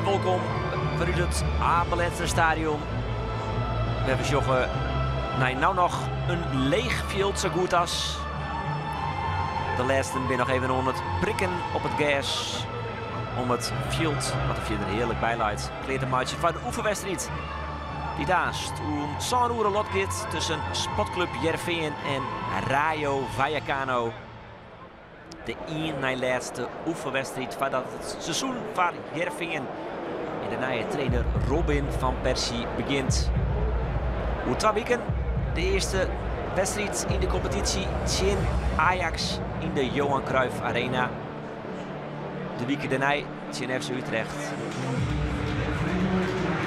En wolkom fanút it Abe Lenstra Stadion. Wêr we sjogge nei no noch in leech fjild sa goed as. De lêsten binne noch even oan it prikken op it gers om it fjild, wat der fierder hearlik by leit, klear te meitsjen foar de oefenwedstriid. Dy't aanst om sân oere lot giet tusken Sportklup Hearrenfean en Rayo Vallecano. De ien nei lêste oefenwedstriid foardat it seizoen foar Hearrenfean en de nije trainer Robin van Persie begjint. Oer twa wiken de earste wedstriid yn de kompetysje tsjin Ajax yn de Johan Cruijff Arena. De wike dêrnei tsjin FC Utrecht.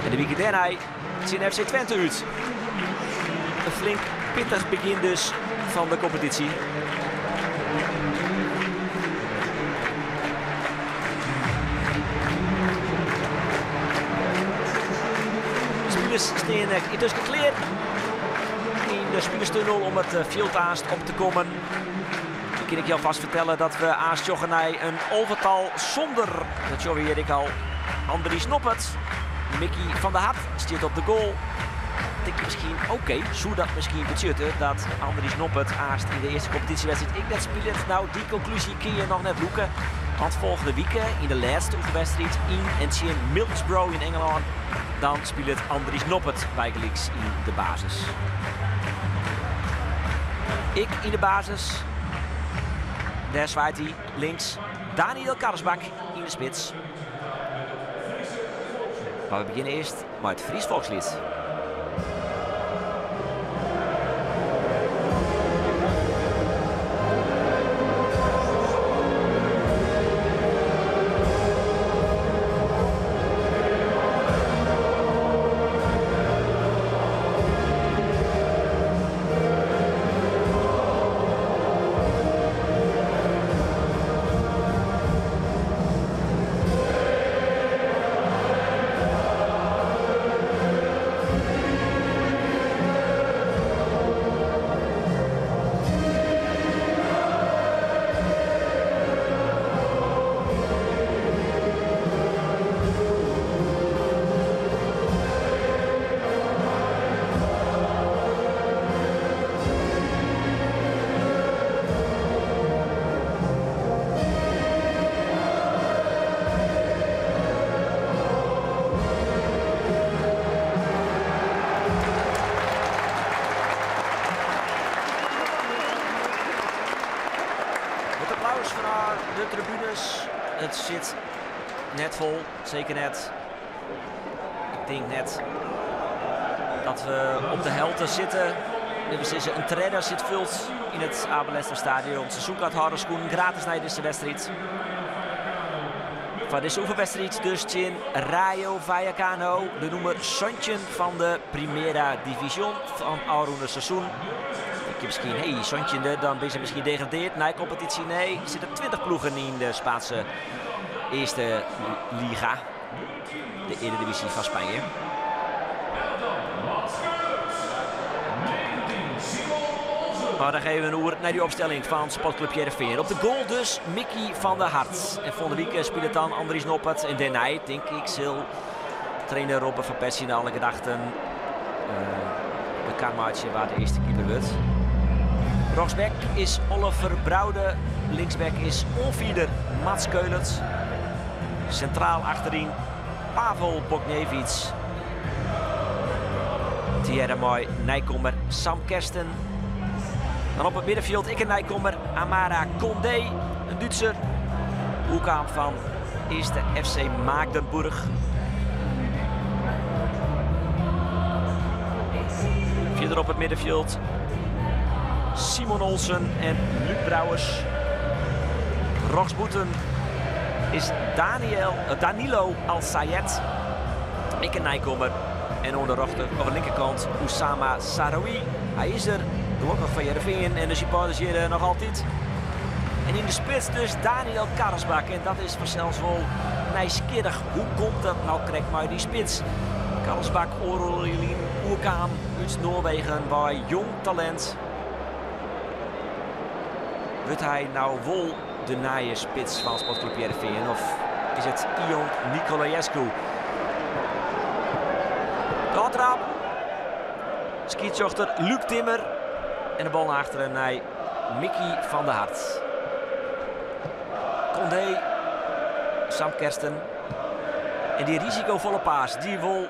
En de wike dêrnei tsjin FC Twente út. In flink pittich begjin dus fan de kompetysje. De spilers stean yntusken klear yn de spilerstunnel om it fjild aanst op te kommen. Dan kin ik je alvast fertelle dat we aanst sjogge nei in alvetal sûnder, dat sjogge we hjir ek al, Andries Noppert. Mickey van der Hart stiet op de goal. Tink je miskien, oké, soe dat miskien betsjutte dat Andries Noppert aanst yn de earste kompetysjewedstriid ek net spilet? Nou, dy konklúzje kin je noch net lûke. Want folgjende wike, yn de lêste oefenwedstriid yn en tsjin Middlesbrough yn Engelân, dan spilet Andries Noppert bygelyks yn de basis. Ek yn de basis. Dêr swaait hy links Daniel Karlsbakk yn de spits. Mar we begjinne earst mei it Frysk Folksliet. It applaus fan de tribunes. It sit net fol, seker net. Ik tink net dat we op de helte sitte. We sizze in tredde sit fuld yn it Abe Lenstra Stadion. Seizoenkaarthâlders koenen gratis nei dizze wedstriid. Foar dizze oefenwedstriid dus tsjin Rayo Vallecano, de nûmer 17 fan de Primera Division fan ôfrûne seizoen. Ik heb miskien, hey, santjinde, dan binne se miskien degradeard. Nei kompetysje, nee, der sitte 20 ploegen yn de Spaanse earste liga. De Eredivisie fan Spanje. Maar dan geven we oer nei dy opstelling fan Sportklup Hearrenfean. Op de goal dus Mickey van der Hart. En volgende week spilet dan Andries Noppert. En dêrnei, tink ik, sil trainer Robin van Persie nei alle gedachten de kar meitsje wa't de earste keeper wurdt. Rjochtsback is Oliver Braude. Linksback is oanfierder Mats Köhlert. Sintraal achteryn Pavel Bochniewicz. Tegearre mei nijkommer Sam Kersten. Dan op it middenfjild ek in nijkommer, Amara Condé, in Dútser. Oerkaam fan earste FC Magdeburg. Fierder op it middenfjild Simon Olsen en Luuk Brouwers. Rjochtsbûten is Daniel, Danilo Al-Sayed. Ek in nijkommer. En oan de rjochter of linkerkant Oussama Sahraoui. Hy is der, gelokkich foar Hearrenfean en de supporters hjir noch altyd. En yn de spits dus Daniel Karlsbakk. En dat is fansels wol nijsgjirrich. Hoe komt dat no krekt mei dy spits? Karlsbakk oardel jier lyn oerkaam út Noarwegen by jong talint. Wurdt hy no wol de nije spits fan Sportklup Hearrenfean of Is it Ion Nicolaescu. De ôftraap. Skiedsrjochter Luc Timmer. En de bal nei achteren nei Mickey van der Hart. Condé, Sam Kersten. En dy risikofolle pass, dy wol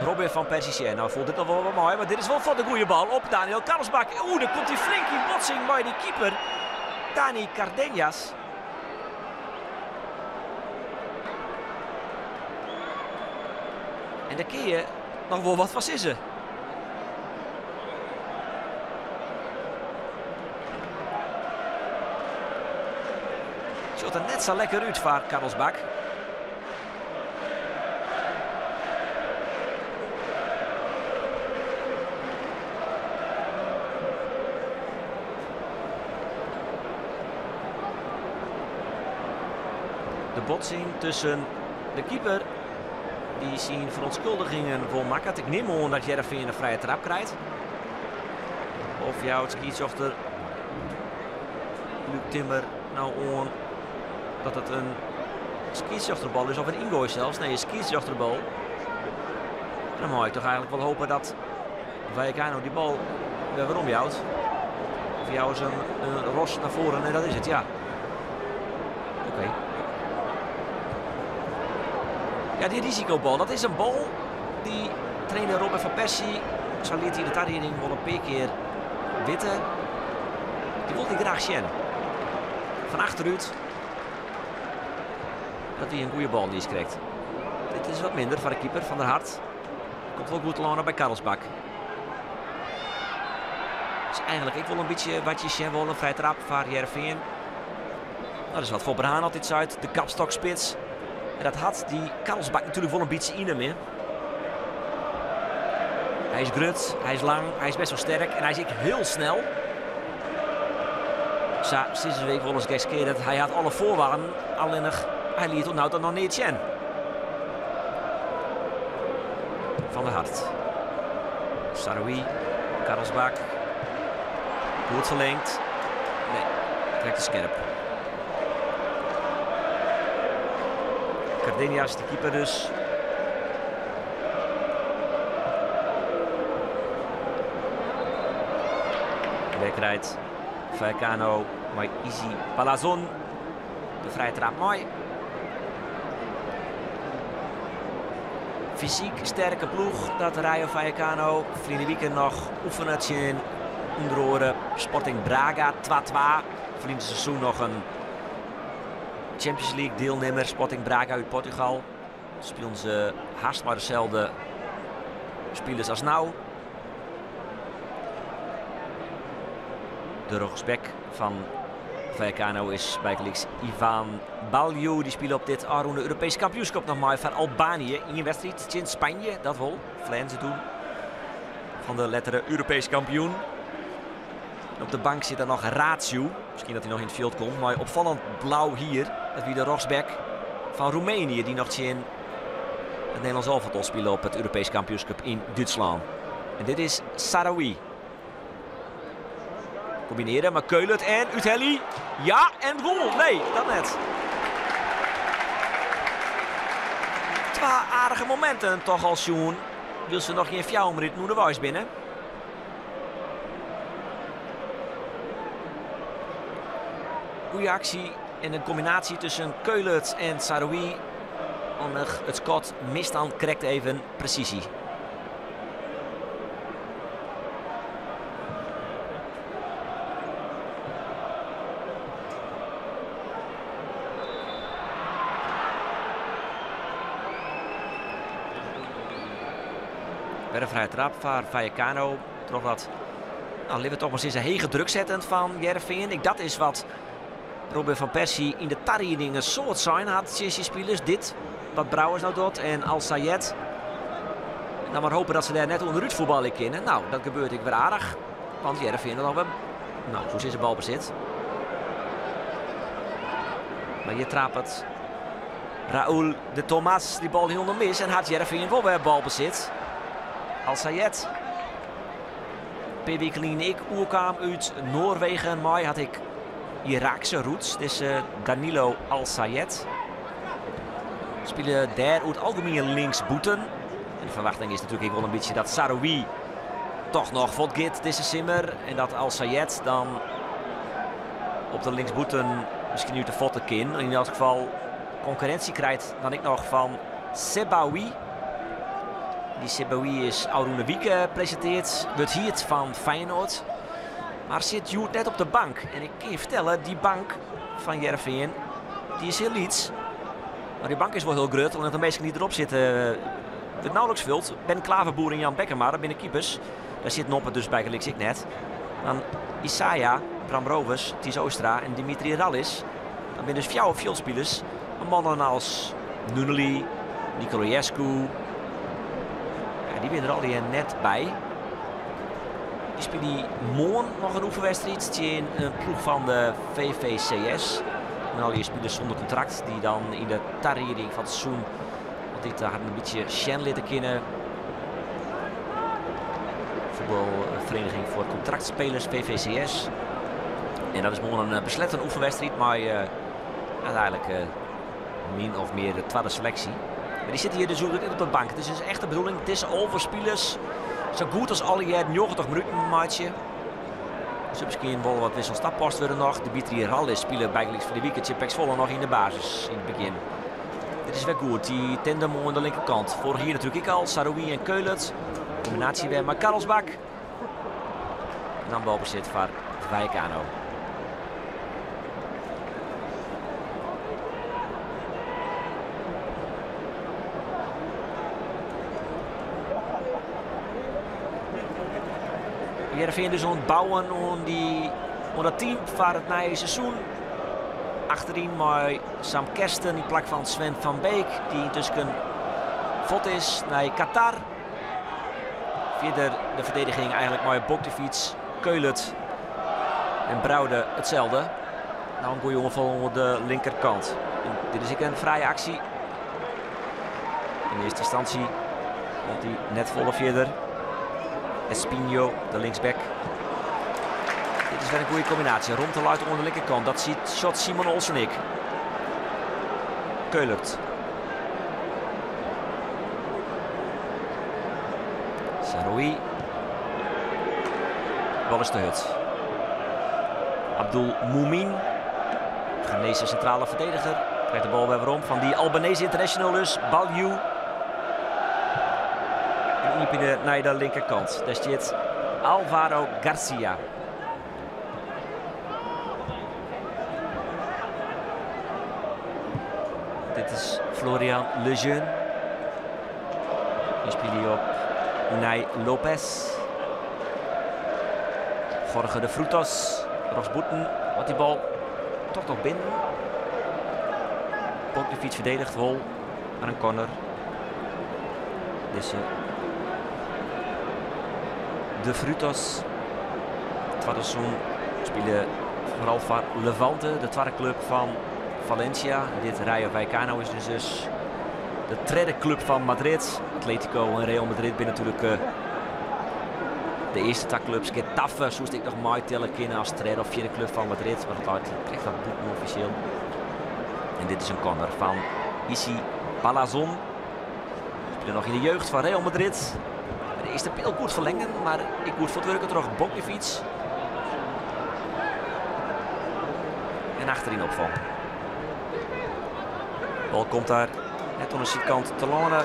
Robin van Persie sjen. Nou foel dit noch wol wat mei, mar dit is wol foar de goede bal op Daniel Karlsbakk. Oeh, dêr komt hy flink yn botsing mei dy keeper Dani Cardenas. En dêr kinne je noch wol wat fan sizze. Sjocht der net sa lekker út foar Karlsbakk. De botsing tusken de keeper dy't syn ferûntskuldigingen wol makket. Ik nim oan dat Hearrenfean in frije trap krijt. Of jout skiedsrjochter Luc Timmer no oan dat it in skiedsrjochterbal is of in yngoai sels. Nee, in skiedsrjochterbal. Dan mei ik toch eigentlik wol hope dat Vallecano dy bal wer werom jout. Of jouwe se in ros nei foaren en dat is it, ja. Oké. Ja, dy risikobal, dat is in bal dy't trainer Robin van Persie, sa liet hy de tarieding wol in pear kear witte, dy wol dy graach sjen. Fan achterút. Dat wie in goede bal dy't krekt. Dit is wat minder foar de keeper Van der Hart. Komt wol goed telâne by Karlsbakk. Is eigentlik ek wol in bytsje wat je sjen wolle. Frije trap foar Hearrenfean. Dat is wat Foppe de Haan altyd seit, de kapstokspits. En dat hat dy Karlsbakk natuerlik wol in bytsje yn him. Hè? Hy is grut, hy is lang, hy is best wol sterk en hy is ek hiel snel. Sa sizze we ek wolris gekskearend, hy hat alle foarwaarden, allinnich hy liet oant no ta noch neat sjen. Van der Hart. Sahraoui, Karlsbakk. Goed ferlingd. Nee, krekt te skerp. Cardenas, de keeper dus. Dêr krijt Vallecano mei Isi Palazon de frije trap mei. Fysyk sterke ploech dat Rayo Vallecano. Ferline wike noch oefene tsjin ûnder oare Sporting Braga 2-2. Ferline seizoen noch in Champions League dielnimmer Sporting Braga út Portugal. Spilen se hast mei deselde spilers as no. De rjochtsback fan Vallecano is bygelyks Ivan Balliu. Dy spile op dit ôfrûne Europeesk kampioenskip noch mei foar Albanië. Ien wedstriid tsjin Spanje, dat wol. Ferlern se doe fan de lettere Europeesk kampioen. Op de bank sit der noch Ratiu. Miskien dat hy noch yn it fjild komt mei opfallend blau hier. Dat wie de rjochtsback fan Roemenië dy't noch tsjin it Nederlânsk alvetal spile op it Europeesk kampioenskip yn Dútslân. En dit is Sahraoui. Kombinearje mei Köhlert en úthelje. Ja, en goal. Nee, dat net. Twa aardige mominten toch al sjoen. Wylst se noch gjin fjouwer minuten ûnderweis binne. Goede aksje en in kombinaasje tusken Köhlert en Sahraoui. It skot mist dan krekt even presysje. Wer in frije trap foar Vallecano. Trochdat, nou, litte we toch mar sizze, hege druk setten fan Hearrenfean. Ek dat is wat Robin van Persie yn de tarieding in soad sein hat tsjin syn spilers. Dit wat Brouwers no docht en Al Sayed. Dan mar hope dat se dêr net ûnderút fuotbalje kinne. Nou, dat gebeurt ek wer aardich. Want Hearrenfean hat alwer, nou, ik soe sizze balbesit. Mar hjir trapet Raúl de Tomás dy bal hielendal mis en hat Hearrenfean wol wer balbesit. Al Sayed. In pear wiken lyn ek oerkaam út Noarwegen mei, hat ek Iraakse roots, dizze Danilo Al Sayed. Spile dêr oer it algemien linksbûten. En de ferwachting is natuerlik ek wol in bytsje dat Saroui toch noch fuortgiet dizze simmer. En dat Al Sayed dan op de linksbûten miskien út de fuotten kin. Yn elts gefal konkurrinsje krijt dan ek noch fan Sebaoui. Dy Sebaoui is ôfrûne wike presinteard, wurdt hierd fan Feyenoord. Mar sit hjoed net op de bank. En ik kin je fertelle, dy bank fan Hearrenfean, dy is hiel lyts. Mar dy bank is wol hiel grut, omdat de minsken dy't derop sitte wurdt nauwelijks fuld. Ben Klaverboer en Jan Bekkema, dat binne keepers. Dêr sit Noppert dus bygelyks ek net. Dan Isaiah, Bram Rovers, Ties Oostra en Dimitri Rallis. Dat binne dus fjouwer fjildspilers. Mannen as Nunnely, Nicolaescu, ja, dy binne der allegear net by. Dy spylje moarn noch in oefenwedstriid tsjin in ploech fan de VVCS. En allegear spilers sûnder kontrakt dy't dan yn de tarieding fan it seizoen altyd harren in bytsje sjen litte kinne. Voetbalvereniging voor contractspelers, VVCS. En dat is moarn in besletten oefenwedstriid mei uiteindelijk min of mear de twadde seleksje. Mar dy sitte hjir dus hjoed op de bank. It is dus echt de bedoeling, dizze 11 spilers sa goed as allegear 90 minuten meitsje. Sil miskien wol wat wissels tapast wurde noch. Dimitri Rallis spile bygelyks fan de wike tsjin PEC Zwolle noch yn de basis yn it begjin. Dit is wer goed, dy tandem oan de linkerkant. Foarich jier natuerlik ek al, Saroui en Köhlert. Kombinaasje wer mei Karlsbakk. En dan balbesit foar Vallecano. Hearrenfean dus oan it bouwen oan, dy, oan dat team foar it nije seizoen. Achteryn mei Sam Kersten yn plak fan Sven van Beek, dy't yntusken fuort is nei Qatar. Fierder de ferdediging eigenlik mei Boktefiets, Köhlert en Braude itselde. No in goede oanfal oan de linkerkant. En dit is ek in frije aksje. Yn earste ynstânsje komt hy net folle fierder. Espinho, de linksback. Dit is wer in goede kombinaasje. Romte leit oan de linkerkant. Dat ziet shot Simon Olsen ek. Köhlert. Saroui. Bal is te hurd. Abdul Moumin. Ghanese sintrale ferdediger. Krijt de bal wer werom fan dy Albanese international dus. Balju. En iepenje nei de linkerkant. Dêr stiet Alvaro Garcia. Dit is Florian Lejeune. Die spylet op Unai Lopez. Jorge de Frutos. Rochtsbûten. Wat dy bal toch noch binnen. Bogdevic ferdediget wol. Mar in corner. Dizze De Frutos. Twadde seizoen spile foaral foar Levante, de twadde klup fan Valencia. Dit Rayo Vallecano is dus, dus de tredde klup fan Madrid. Atletico en Real Madrid binne natuerlik eh, de earste twa klups. Getafe soest ek noch meitelle kinne as tredde of fjirde klup fan Madrid, mar dat leit krekt wat bûten offisjeel. En dit is in corner fan Isi Palazon. Spile noch yn de jeugd fan Real Madrid. De earste peal goed ferlengen, mar ek goed fuortwurke troch Bogdevic. En achteryn opfong. Bal komt daar net oan de sydkant telâne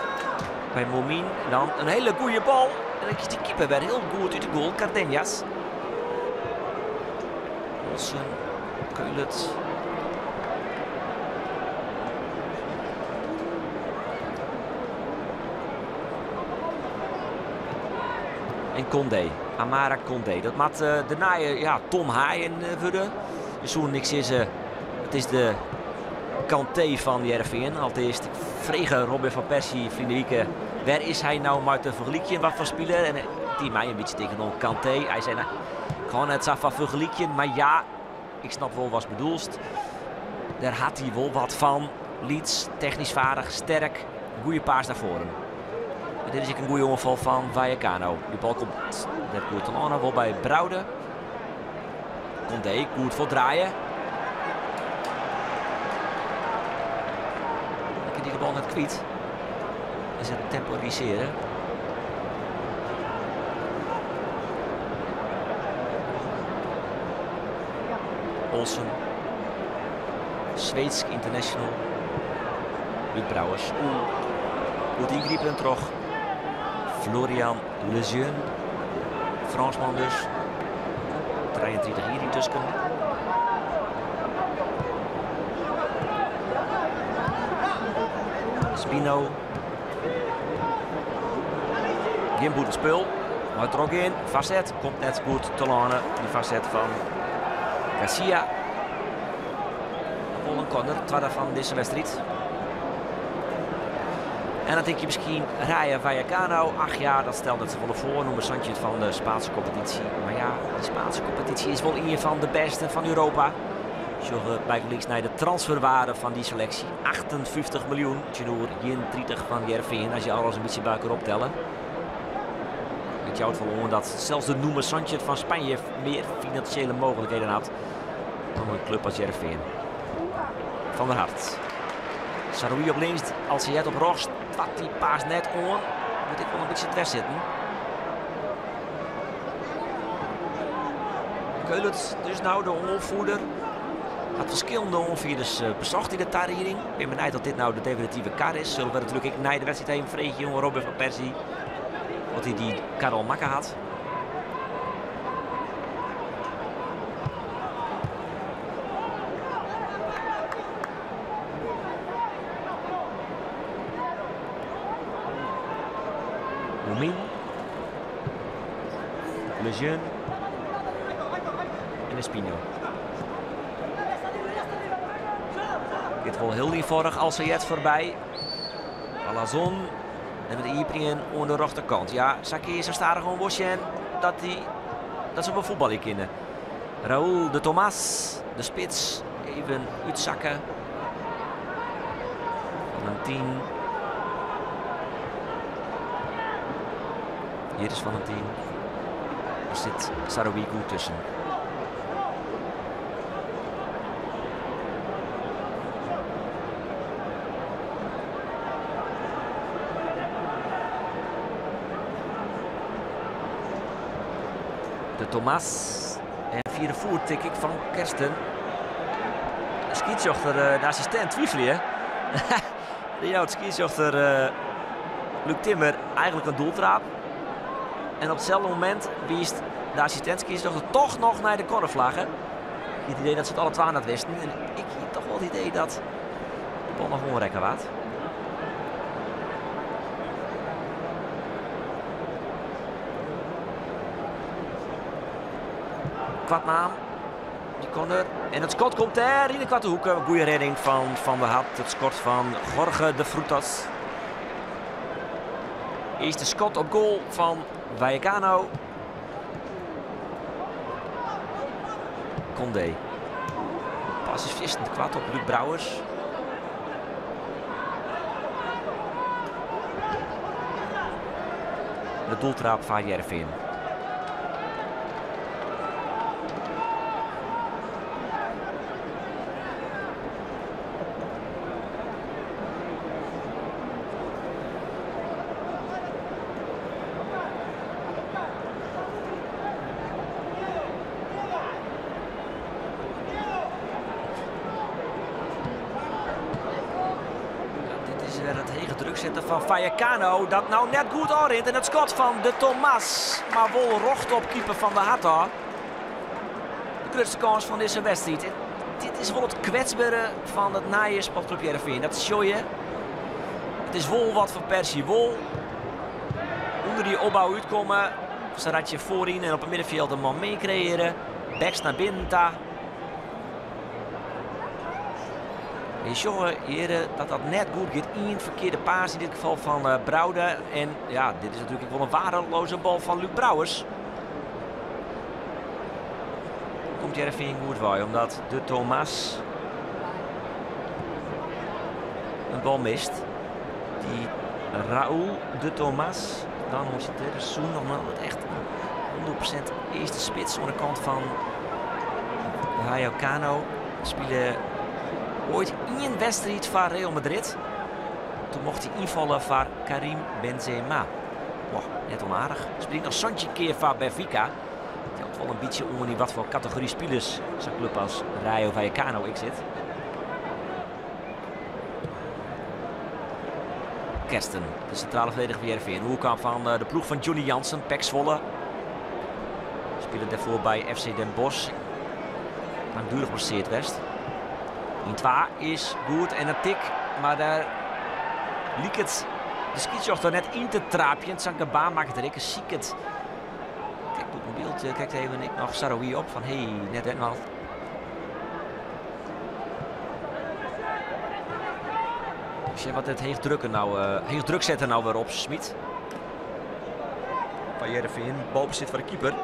by Moumin. En dan in hiele goede bal. En dan kiest dy keeper wer hiel goed út de goal, Cardenas. Olsen, Köhlert. En Condé, Amara Condé. Dat moat de nije ja, Thom Hayen wurde. Je soene niks sizze, it is de Kanté fan Hearrenfean. Alteast, ik frege Robin van Persie ferline wike, wêr is hy no mei te fergelykjen, wat foar spiler? En die my in bytsje tinken oan Kanté. Hy sei, no, ik hâld net sa fan fergelykjen, mar ja, ik snap wol watst bedoelst. Dêr hat hy wol wat fan. Lyts, technysk faardich, sterk, goede paas nei foaren. En dit is ek in goede oanfal fan Vallecano. De bal komt net goed telâne, wol by Braude. Condé, goed fuortdraaie. de bal net kwyt. Is it temporisearje. Olsen. Sweedsk international. Luuk Brouwers. Oeh. Goed yngripen troch Florian Lejeune. Frânsman dus. 33 jier yntusken. Spino. Gjin bûtenspul. Mar trochgean. Foarset komt net goed telâne. Dy foarset fan Garcia. Wol in corner, twadde fan dizze wedstriid. En dan tink je miskien Rayo Vallecano. Ach ja, dat stelt net safolle foar. Nûmer 17 fan de Spaanske kompetysje. Mar ja, de Spaanske kompetysje is wol ien fan de bêste fan Europa. Sjogge bygelyks nei de transferwaarde fan dy seleksje. 58 miljoen tsjinoer 31 fan Hearrenfean, as je alles in bytsje by elkoar optelle. It jout wol oan dat sels de nûmer 17 fan Spanje mear finansjele mooglikheden hat dan in klup as Hearrenfean. Van der Hart. Saroui op links, Alciet op rjochts. Twat dy paas net oan. Moat ek wol in bytsje dwers sitten. Köhlert dus no de oanfierder. Hat ferskillende oanfierders besocht yn de tarieding. Bin benijd oft dit no de definitive kar is. Sille we natuerlik ek nei de wedstriid even freegje oan Robin van Persie. Oft hy dy kar al makke hat. Momin. Lejeune. En Espino. Giet wol hiel ienfâldich Alsayed foarby. Palazon. En de iepeningen oan de rjochterkant. Ja, sa kinne je sa stadichoan wol sjen dat, dy, dat se wol fuotbalje kinne. Raúl de Tomás, de spits, even útsakke. Valentin. Hjir is Valentin. Der sit Saroui goed tusken. De Thomas. En fia de foet tink ik fan Kersten. De skiedsrjochter, eh, de assistint, twivelje. De jout skiedsrjochter eh, Luc Timmer eigenlik in doeltraap. En op itselde momint wiist de assistint skiedsrjochter toch noch nei de cornerflagge. It idee dat se it alle twa net wisten. En ik hie toch wol it idee dat de bal noch oanrekke waard. Koartnaam. Die corner. En it skot komt dêr yn de koarte hoeke. Goede rêding fan Van der Hart. It skot fan Jorge de Frutos. Earste skot op goal fan Vallecano. Condé. Pas is fierstente koart op Luc Brouwers. De doeltraap fan Hearrenfean. Dit is wer it hege druk setten fan Vallecano. Dat no net goed ôfrint. En it skot fan de Thomas. Mar wol rjocht op keeper Van der Hart ôf. De grutste kâns fan dizze wedstriid. Dit is wol it kwetsbere fan it nije Sportklup Hearrenfean. Dat sjogge je. It is wol wat Van Persie wol. Under dy opbou útkomme. Sadat je foaryn en op it middenfjild in man mear kreëarje. Backs nei binnen ta. Je sjogge hjir dat dat net goed giet. Ien ferkearde paas yn dit gefal fan eh, Broude. En ja, dit is natuerlik wol in waardeloze bal fan Luc Brouwers. Komt Hearrenfean goed wei, omdat de Thomas in bal mist. Dy Raúl de Thomas, dan oan syn tredde seizoen noch mar net echt 100% earste spits oan de kant fan Vallecano. Spile oait ien wedstriid foar Real Madrid. Toen mocht hy ynfalle foar Karim Benzema. Boah, net onaardich. Spile noch 17 kear foar Benfica. Dat jout wol in bytsje oan yn watfoar kategory spilers sa'n klup as Rayo Vallecano ek sit. Kersten, de sintrale ferdediger fan Hearrenfean. Oerkamp fan de ploech fan Johnny Jansen, PEC Zwolle. Spile dêrfoar by FC Den Bosch. Langduerich blesseard west. Yn twa is goed en in tik, mar dêr liket de skiedsrjochter net yn te traapjen. Sangaré makket der ek in siket. Kijk op mijn beeld, kijkt even ik noch Sahraoui op fan hey, net en wat. Sjen wat it heech drukken nou, heech druk setten nou wer opsmyt. Foar Hearrenfean, balbesit foar de keeper.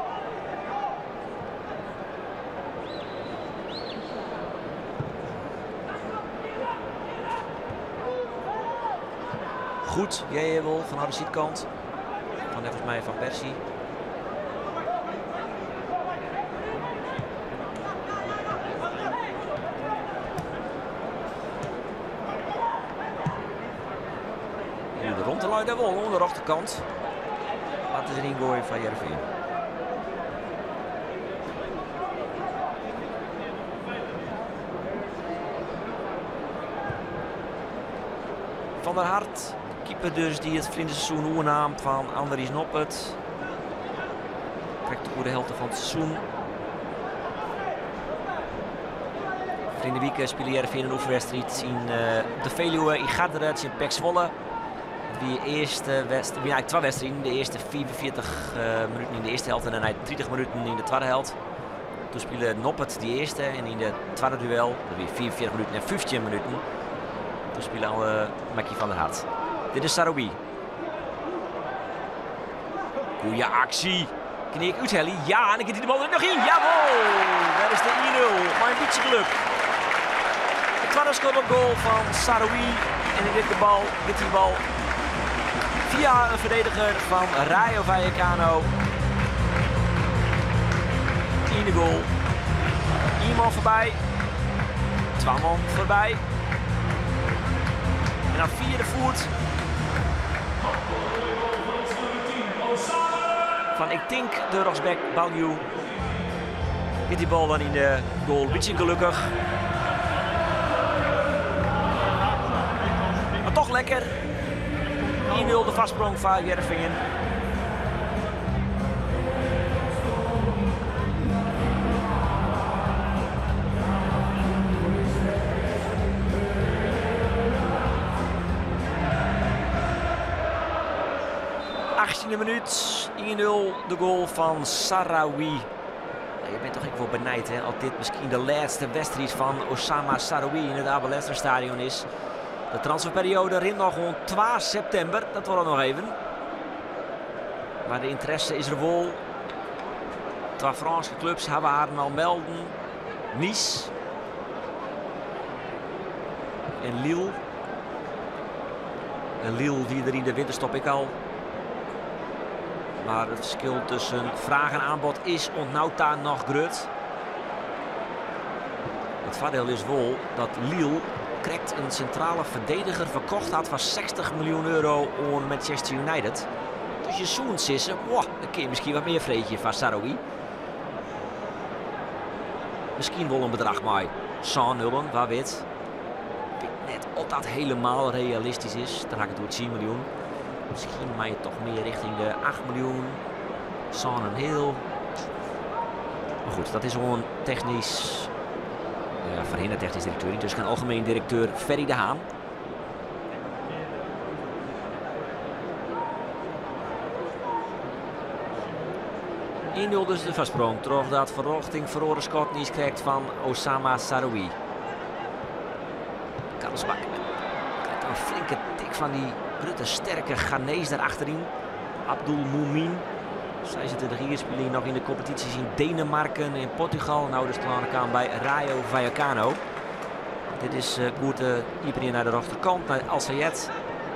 Goed, jij wel van de zijkant. Van volgens mij van Persie. Nu de rond te luiden wel aan de rechterkant. Maar het is een ingooi van Hearrenfean. Van der Hart, keeper dus die it ferline seizoen oernaam fan Andries Noppert. Krekt oer de helte fan it seizoen. Ferline wike spile Hearrenfean in oefenwedstriid yn de Veluwe yn Garderen tsjin PEC Zwolle. It wie earste wedstriid, wie eigentlik twa wedstriden. De earste 45 minuten yn de earste helte en dêrnei 30 minuten yn de twadde helte. Doe spile Noppert dy earste en yn de twadde duel, dat wie 45 minuten en 15 minuten, doe spile al Mackie van der Hart. Dit is Sahraoui. Goeie aksje. Kin ik úthelje? Ja, en dan giet hy de bal der noch yn. Jawol! Dêr is de 1-0. Mei in bytsje geluk. De twadde skot op goal fan Sahraoui. En yn dit gefal giet dy bal fia in ferdediger fan Rayo Vallecano yn de goal. Ien man foarby. Twa man foarby. En dan fia de foet fan ik tink de rjochtsback Balliu. Giet dy bal dan yn de goal. Bytsje gelokkich. Mar toch lekker. 1-0 de foarsprong foar Hearrenfean. Achttiende minuut, 1-0 de goal fan Sahraoui. Ja, je bent toch ek wol benijd, hè, as dit miskien de lêste wedstriid fan Osama Sahraoui yn it Abe Lenstra Stadion is. De transferperioade rint noch oant 2 septimber, dat duorret noch even. Mar de ynteresse is der wol. Twa Frânske klups hawwe harren al melden. Nice en Lille. En Lille wie der yn de winterstop ek al. Mar it ferskil tusken fraach en aanbod is oant no ta noch grut. It foardiel is wol dat Lille krekt in sintrale ferdediger ferkocht hat foar 60 miljoen euro oan Manchester United. Dus je soene sizze, wow, dan kin je miskien wat mear freegje foar Sahraoui. Miskien wol in bedrach mei sân nullen, wa wit. Ik wit net oft dat hielendal realistysk is. Dan ha ik it oer 10 miljoen. Miskien mei je toch mear rjochting de 8 miljoen. Sân en heal. Mar goed, dat is gewoan technysk. Ja, foarhinne technysk direkteur, yntusken algemien direkteur Ferry de Haan. 1-0 dus de foarsprong troch dat ferrjochting feroare skot niiskrekt fan Osama Sahraoui. Karlsbakk krijt in flinke tik fan dy grutte sterke Ghanees dêr achteryn. Abdul Mumin, 26 jier, spile noch yn de kompetysjes yn Denemarken en Portugal. No dus telâne kaam by Rayo Vallecano. Dit is goed iepenje nei de rjochterkant, nei Al Sayed.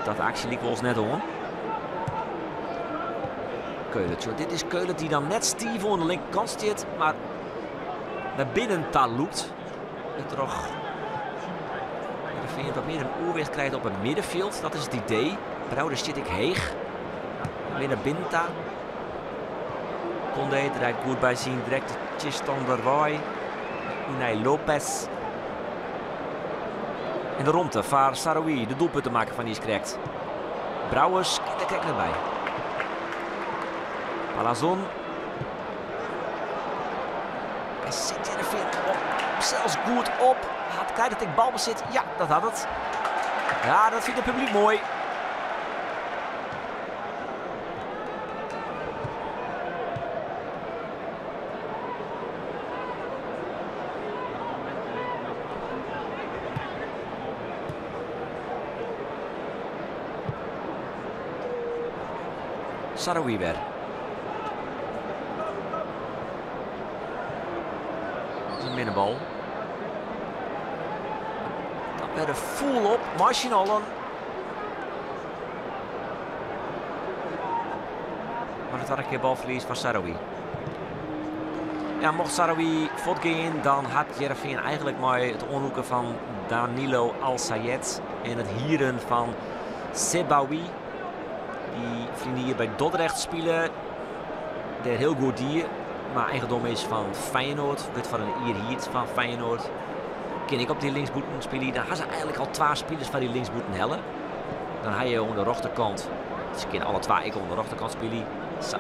Dat de aksje lykwols net oan. Köhlert, jo, dit is Köhlert dy't dan net stiif oan de linkerkant stiet, mar nei binnen ta lûkt. Troch Hearrenfean wat mear in oerwicht krijt op it middenfjild. Dat is it idee. Brouwer stiet ek heech. Mear nei binnen ta. Koundé draait goed by syn direkte tsjinstanner wei. Unai Lopez. En de romte foar Sahraoui, de doelpuntemakker fan niiskrekt. Brouwers kin der krekt net by. Palazon. En sit Hearrenfean op, sels goed op. Hat, krijt it ek balbesit? Ja, dat hat it. Ja, dat fynt it publyk moai. Sahraoui wer. Dat is in minne bal. Dan wer de fûl op mei syn allen. Mar de twadde kear balferlies foar Sahraoui. Ja, mocht Sahraoui fuortgean, dan hat Hearrenfean eigentlik mei it oanlûken fan Danilo Al-Sayed en it hieren fan Sebaoui, dy't ferline jier by Dordrecht spile, dêr hiel goed die, mar eigendom is fan Feyenoord, wurdt foar in jier hierd fan Feyenoord. Kin ek op dy linksbûten spylje. Dan ha se eigentlik al twa spilers foar dy linksbûten helle. Dan ha je oan de rjochterkant, se kinne alle twa ek oan de rjochterkant spylje,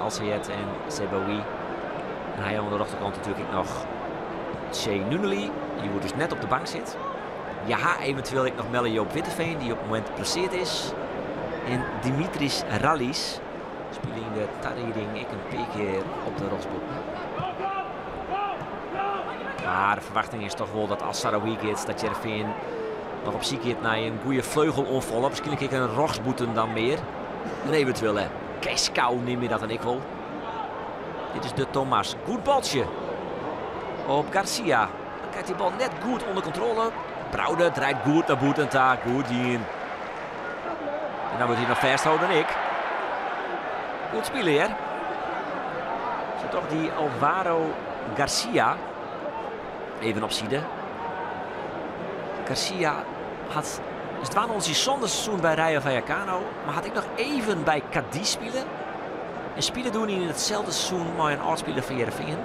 Al-Sayed en Sebaoui. Dan ha je oan de rjochterkant natuerlik ek noch Che Nunnely, dy't hjoed dus net op de bank sit. Je ha eventueel ek noch Melle Joop Witteveen, dy't op it momint blesseard is. En Dimitris Rallis spile yn de tarieding ek in pear kear op de rjochtsbûten. Mar de ferwachting is toch wol dat as Sahraoui giet, dat Hearrenfean noch op syk giet nei in goede fleugeloanfaller. Wierskynlik ek in rjochtsbûten dan mear. En eventueel hè, cash cow neam je dat dan ek wol. Dit is de Thomas. Goed baltsje op Garcia. Dan krijt dy bal net goed ûnder kontrôle. Brouwer draait goed nei bûten ta. Goed dien. En dan wurdt hy noch fêstholden ek. Goed spile hear. Zo toch dy Alvaro Garcia. Even op side. Garcia hat is dwaande oan syn sânde seizoen by Rayo Vallecano, mar hat ek noch even by Cadiz spile. En spile doe yn itselde seizoen mei in âld-spiler fan Hearrenfean,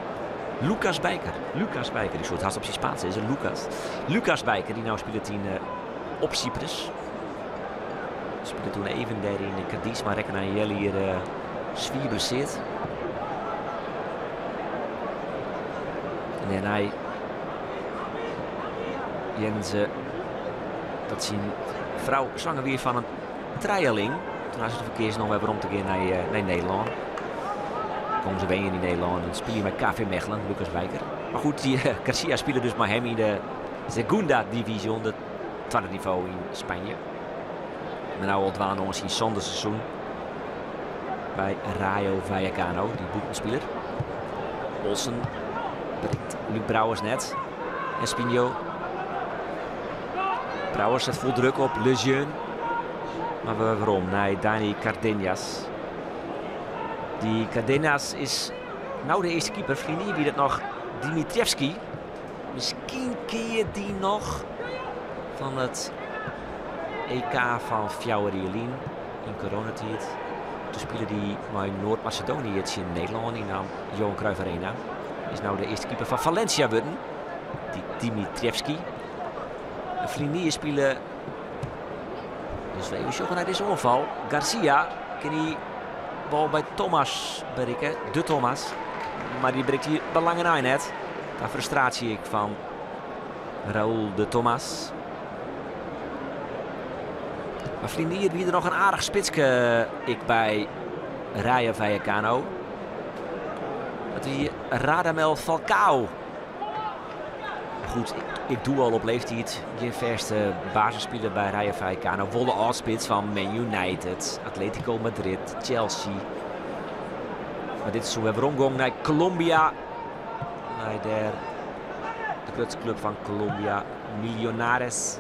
Lucas Bijker. Lucas Bijker, ik soe it hast op syn Spaans sizze, Lucas. Lucas Bijker, dy't no spilet yn op Cyprus. Spile doe even dêr yn Cadiz, mar rekke nei in healjier swier blesseard. En dêrnei hearden se dat syn frou swanger wie fan in trijeling. Doe ha se derfoar keazen om wer werom te gean nei Nederlân. Komme se wenjen yn Nederlân en spylje mei KV Mechelen, Lucas Bijker. Mar goed, dy Garcia spile dus mei him yn de Segunda Division, de twadde nivo yn Spanje. Mar no al dwaande oan syn sânde seizoen by Rayo Vallecano, dy bûtenspiler. Olsen berikt Luuk Brouwers net. Espinho. Brouwers set fol druk op Lejeune. Mar wer werom nei Dani Cardenas. Dy Cardenas is no de earste keeper. Ferline jier wie dat noch Dimitrievski. Miskien kin je dy noch fan it EK fan 4 jier lyn yn coronatiid. Doe spile dy mei Noard-Macedonië tsjin Nederlân yn de Johan Cruijff Arena. Is no de earste keeper fan Valencia wurden. Dy Dimitrievski. Ferline jier spile. Dus we even sjogge nei dizze oanfal. Garcia kin dy bal by Thomas berikke. De Thomas. Mar dy berikt hy by lange nei net. Ta frustraasje ek fan Raúl de Thomas. Mar ferline jier wie der noch in aardich spitske ek by Rayo Vallecano. Dat wie Radamel Falcao. Goed, ik doe al op leeftiid gjin fêste basisspiler by Rayo Vallecano. Wol de âld-spits fan Man United, Atletico Madrid, Chelsea. Mar dit seizoen wer weromgong nei Colombia. Nei dêr de grutste klup fan Colombia, Millonarios.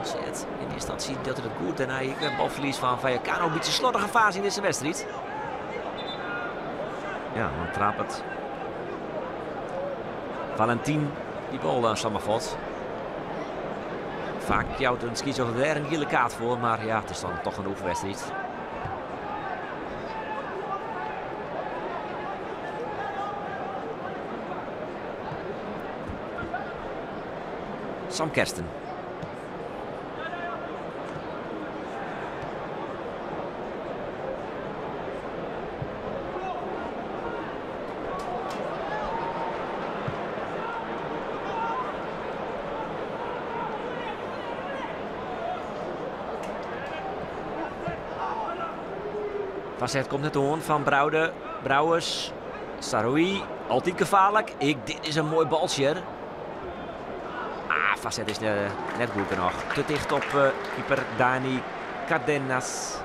Zet in instantie dat er het goed. Dêrnei ek in balferlies fan Vallecano. In bytsje slordige faze yn dizze wedstriid. Ja, dan trapet Valentin dy bal dan samar fuort. Faak jout in skiedsrjochter dêr in giele kaart foar, mar ja, it is dan toch in oefenwedstriid. Sam Kersten. Facet komt net oan fan Broude. Brouwers. Saroui. Altyd gefaarlik. Ik, dit is in moai baltsje. Ah, Facet is net goed genoch. Te ticht op keeper Dani Cardenas.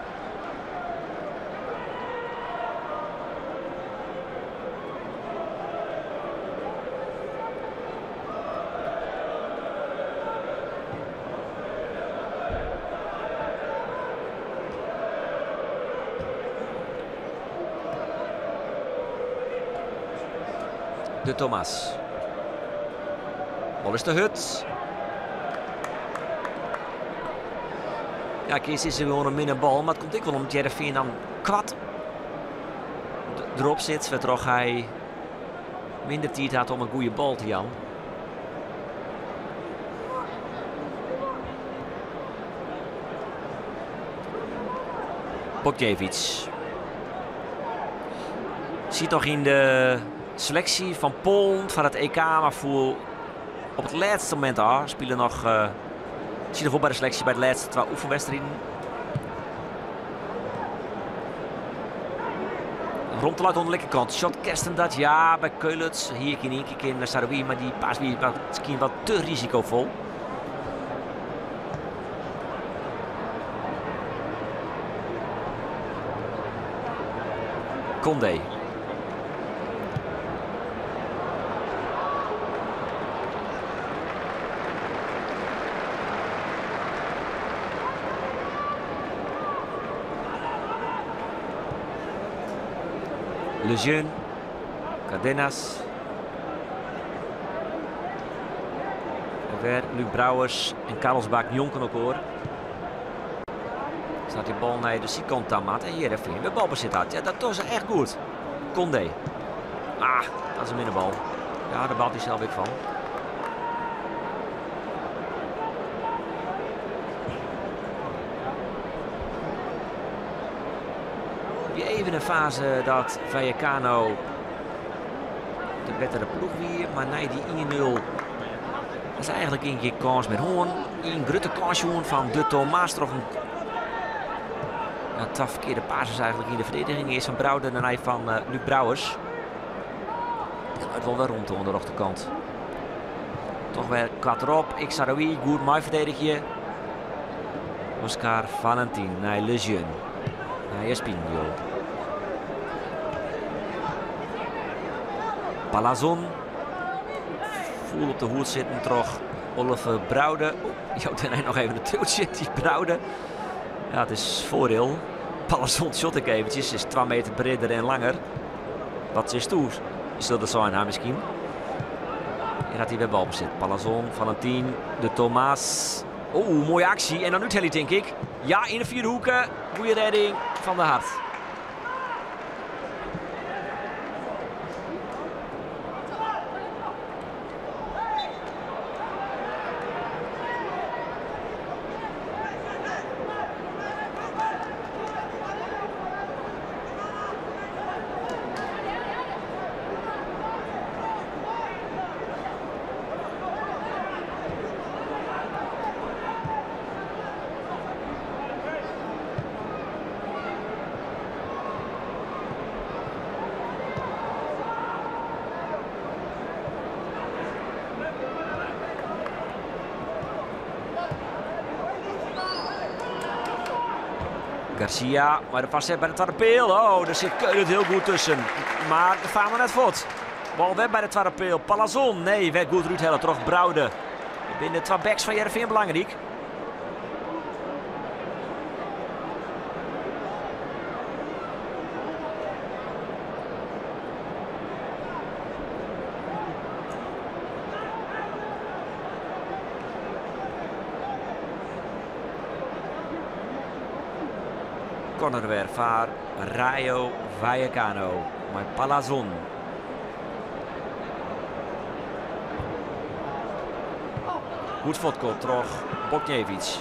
De Thomas. Bal is te hurd. Ja, Kees is gewoan in minne bal, mar it komt ek wol om't Hearrenfean dan koart derop sit, wêrtroch hy minder tiid hat om in goede bal te jaan. Bogjevic siet noch yn de seleksje fan Poalen foar it EK, mar foel op it lêste momint ôf. Spile noch, siet noch wol by de seleksje by de lêste twa oefenwedstriden. Romte leit oan de linkerkant. Shot Kersten dat, ja, by Köhlert. Hier kin ien kear kin Saroui, mar dy pass wie miskien wat te risicovol. Condé. Lejeune, Cardenas. En wer Luc Brouwers en Carlos Bak njonken elkoar. Staat die bal nei de sydkant ta moat en Hearrenfean wer balbesit hat. Ja, dat docht se echt goed. Condé. Ah, dat is in minne bal. Ja, dêr baalt hy sels ek fan. Wie even in fase dat Vallecano de bettere ploech wie, mar nei dy 1-0 is eigenlik gjin kâns mear hân. In grutte kâns sjoen fan De Thomas troch in ja, twa ferkearde passes eigenlik yn de ferdediging. Earst fan Brouwer, dêrnei fan Luc Brouwers. It wol wer romte oan de rjochterkant. Toch wer koart derop. Ixaroui goed meiferdedigje. Oscar Valentin nei Lejeune. Nei Espinho. Palazon. Foel op de hoed sitten troch Oliver Broude. Oh, jout dêrnei noch even in triuwtsje, dy Broude. Ja, it is foardiel. Palazon sjot ik eventjes, is 2 meter breder en langer. Wat is toe? Sil dat sein ha miskien. En hat hy wer balbesit. Palazon, Valentin, de Thomas. Oeh, mooie aksje. En dan úthelje, tink ik. Ja, yn de vierde hoeke. Goeie redding van de Hart. Garcia, mei de foarset by de twadde peal. Oh, dêr sit Köhlert hiel goed tusken. Mar de faar mar net fuort. Bal wer by de twadde peal. Palazon, nee, wer goed derút helle troch Broude. Der binne twa backs fan Hearrenfean belangryk. Corner wer foar Rayo Vallecano mei Palazon. Goed fuortkomt troch Bochniewicz.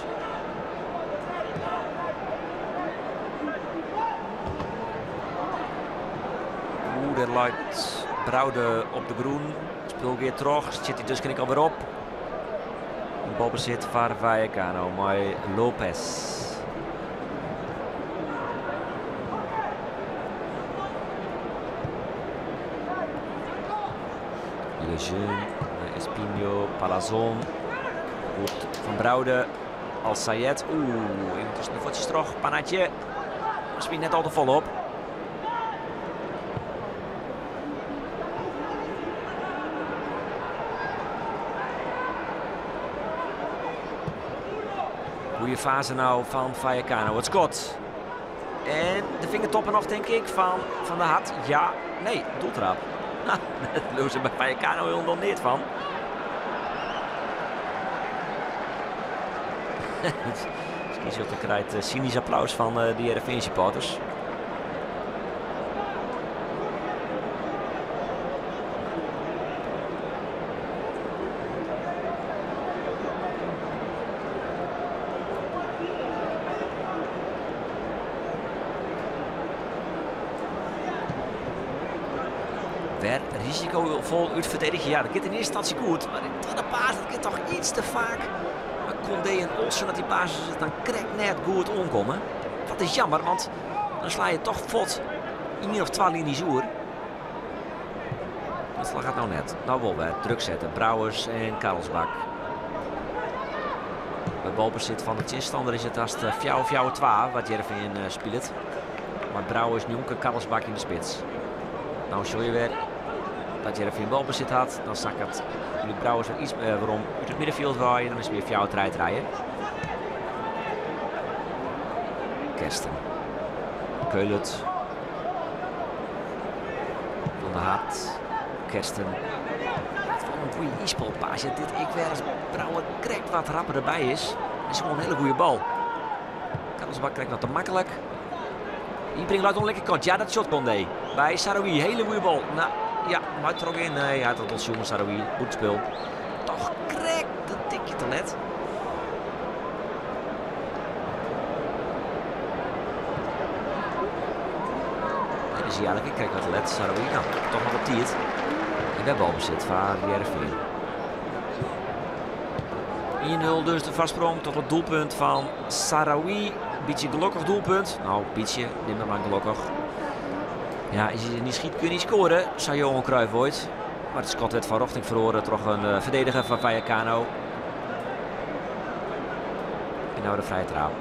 Oeh, dêr leit Braude op de grûn. Spul giet troch, stiet hy tusken ek alwer op. Balbesit foar Vallecano mei Lopez. Lejeune, Espinho, Palazon. Goed van Braude. Al Sayed. Oeh, even tussen de voetjes troch. Panatje. Misschien net al te vol op. Goede fase nou van Vallecano. Het skot. En de vingertoppen nog, denk ik, van Van der Hart. Ja, nee, doeltrap. Daar lozen ze bij Vallecano helemaal niet van. Skiersjochter krijgt cynisch applaus van de Heerenveen supporters. Wer risicovol uitverdedigen. Ja, dat gaat in eerste instantie goed. Maar in de tweede paas, dat gaat toch iets te vaak. Maar Condé en Olsen, dat die basis het dan krek net goed omkomen. Dat is jammer, want dan sla je toch vod in of 2 linies oer. Dat gaat nou net. Nou wel weer druk zetten. Brouwers en Karlsbakk. Bij balbezit van de tegenstander is het als de fjouwer, fjouwer 2 wat Heerenveen speelt. Maar Brouwers, Jonker, Karlsbakk in de spits. Nou zul je weer dat Heerenveen balbezit had. Dan zak het jullie Brouwers weer iets waarom uit het middenveld waaien. Dan is het weer fjouwer 3 rijden. Kersten. Köhlert. Van der Hart. Kersten. Het is wel een goede inspelpaasje. Dit ik weer als Brouwer krijgt wat rapper erbij is. Dat is gewoon een hele goede bal. Karlsbakk krijgt wat te makkelijk. Inbreng luidt om lekker kant. Ja, dat shot Condé. Bij Sahraoui. Hele goede bal. Nou, ja, maar trok in. Nee, hij had het jongen Sahraoui. Goed spul. Toch krijgt dat tikje te let. En dan zie je eigenlijk, ik krijg wat te let. Sahraoui, nou, toch nog op tijd. En bij balbezit van Heerenveen. 1-0 dus de vastsprong tot het doelpunt van Sahraoui. Beetje gelukkig doelpunt. Nou, beetje, neem dat maar gelukkig. Ja, als je niet schiet kun je niet scoren, zei Johan Cruijff ooit. Maar het schot werd van richting verloren door een verdediger van Vallecano. En nou de vrije trap.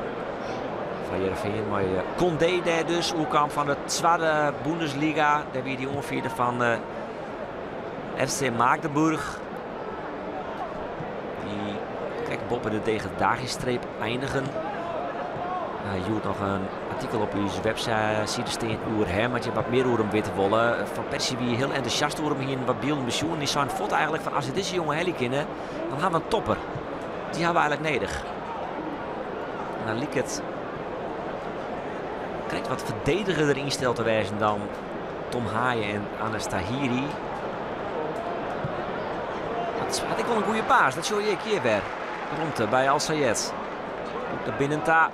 Van Heerenveen, maar Condé daar dus, oerkamp van de tweede Bundesliga. Daar wie die ongeveer van FC Magdeburg. Die kijk boven de degradatiestreep eindigen. Je hoort nog een artikel op uw website staan over hem, want je hebt wat meer over hem weten willen. Van Persie wie heel enthousiast over hem hier wat beelden bezoeken. Die zijn fot eigenlijk van als we deze jongen Helly kennen, dan hebben we een topper. Die hebben we eigenlijk nodig. En dan liep het. Krijgt wat verdediger erin stelt te wijzen dan Tom Haaien en Anas Tahiri. Dat had ik wel een goede paas, dat zul je een keer weer. Rondte bij Al Sayed. Op de binnenta.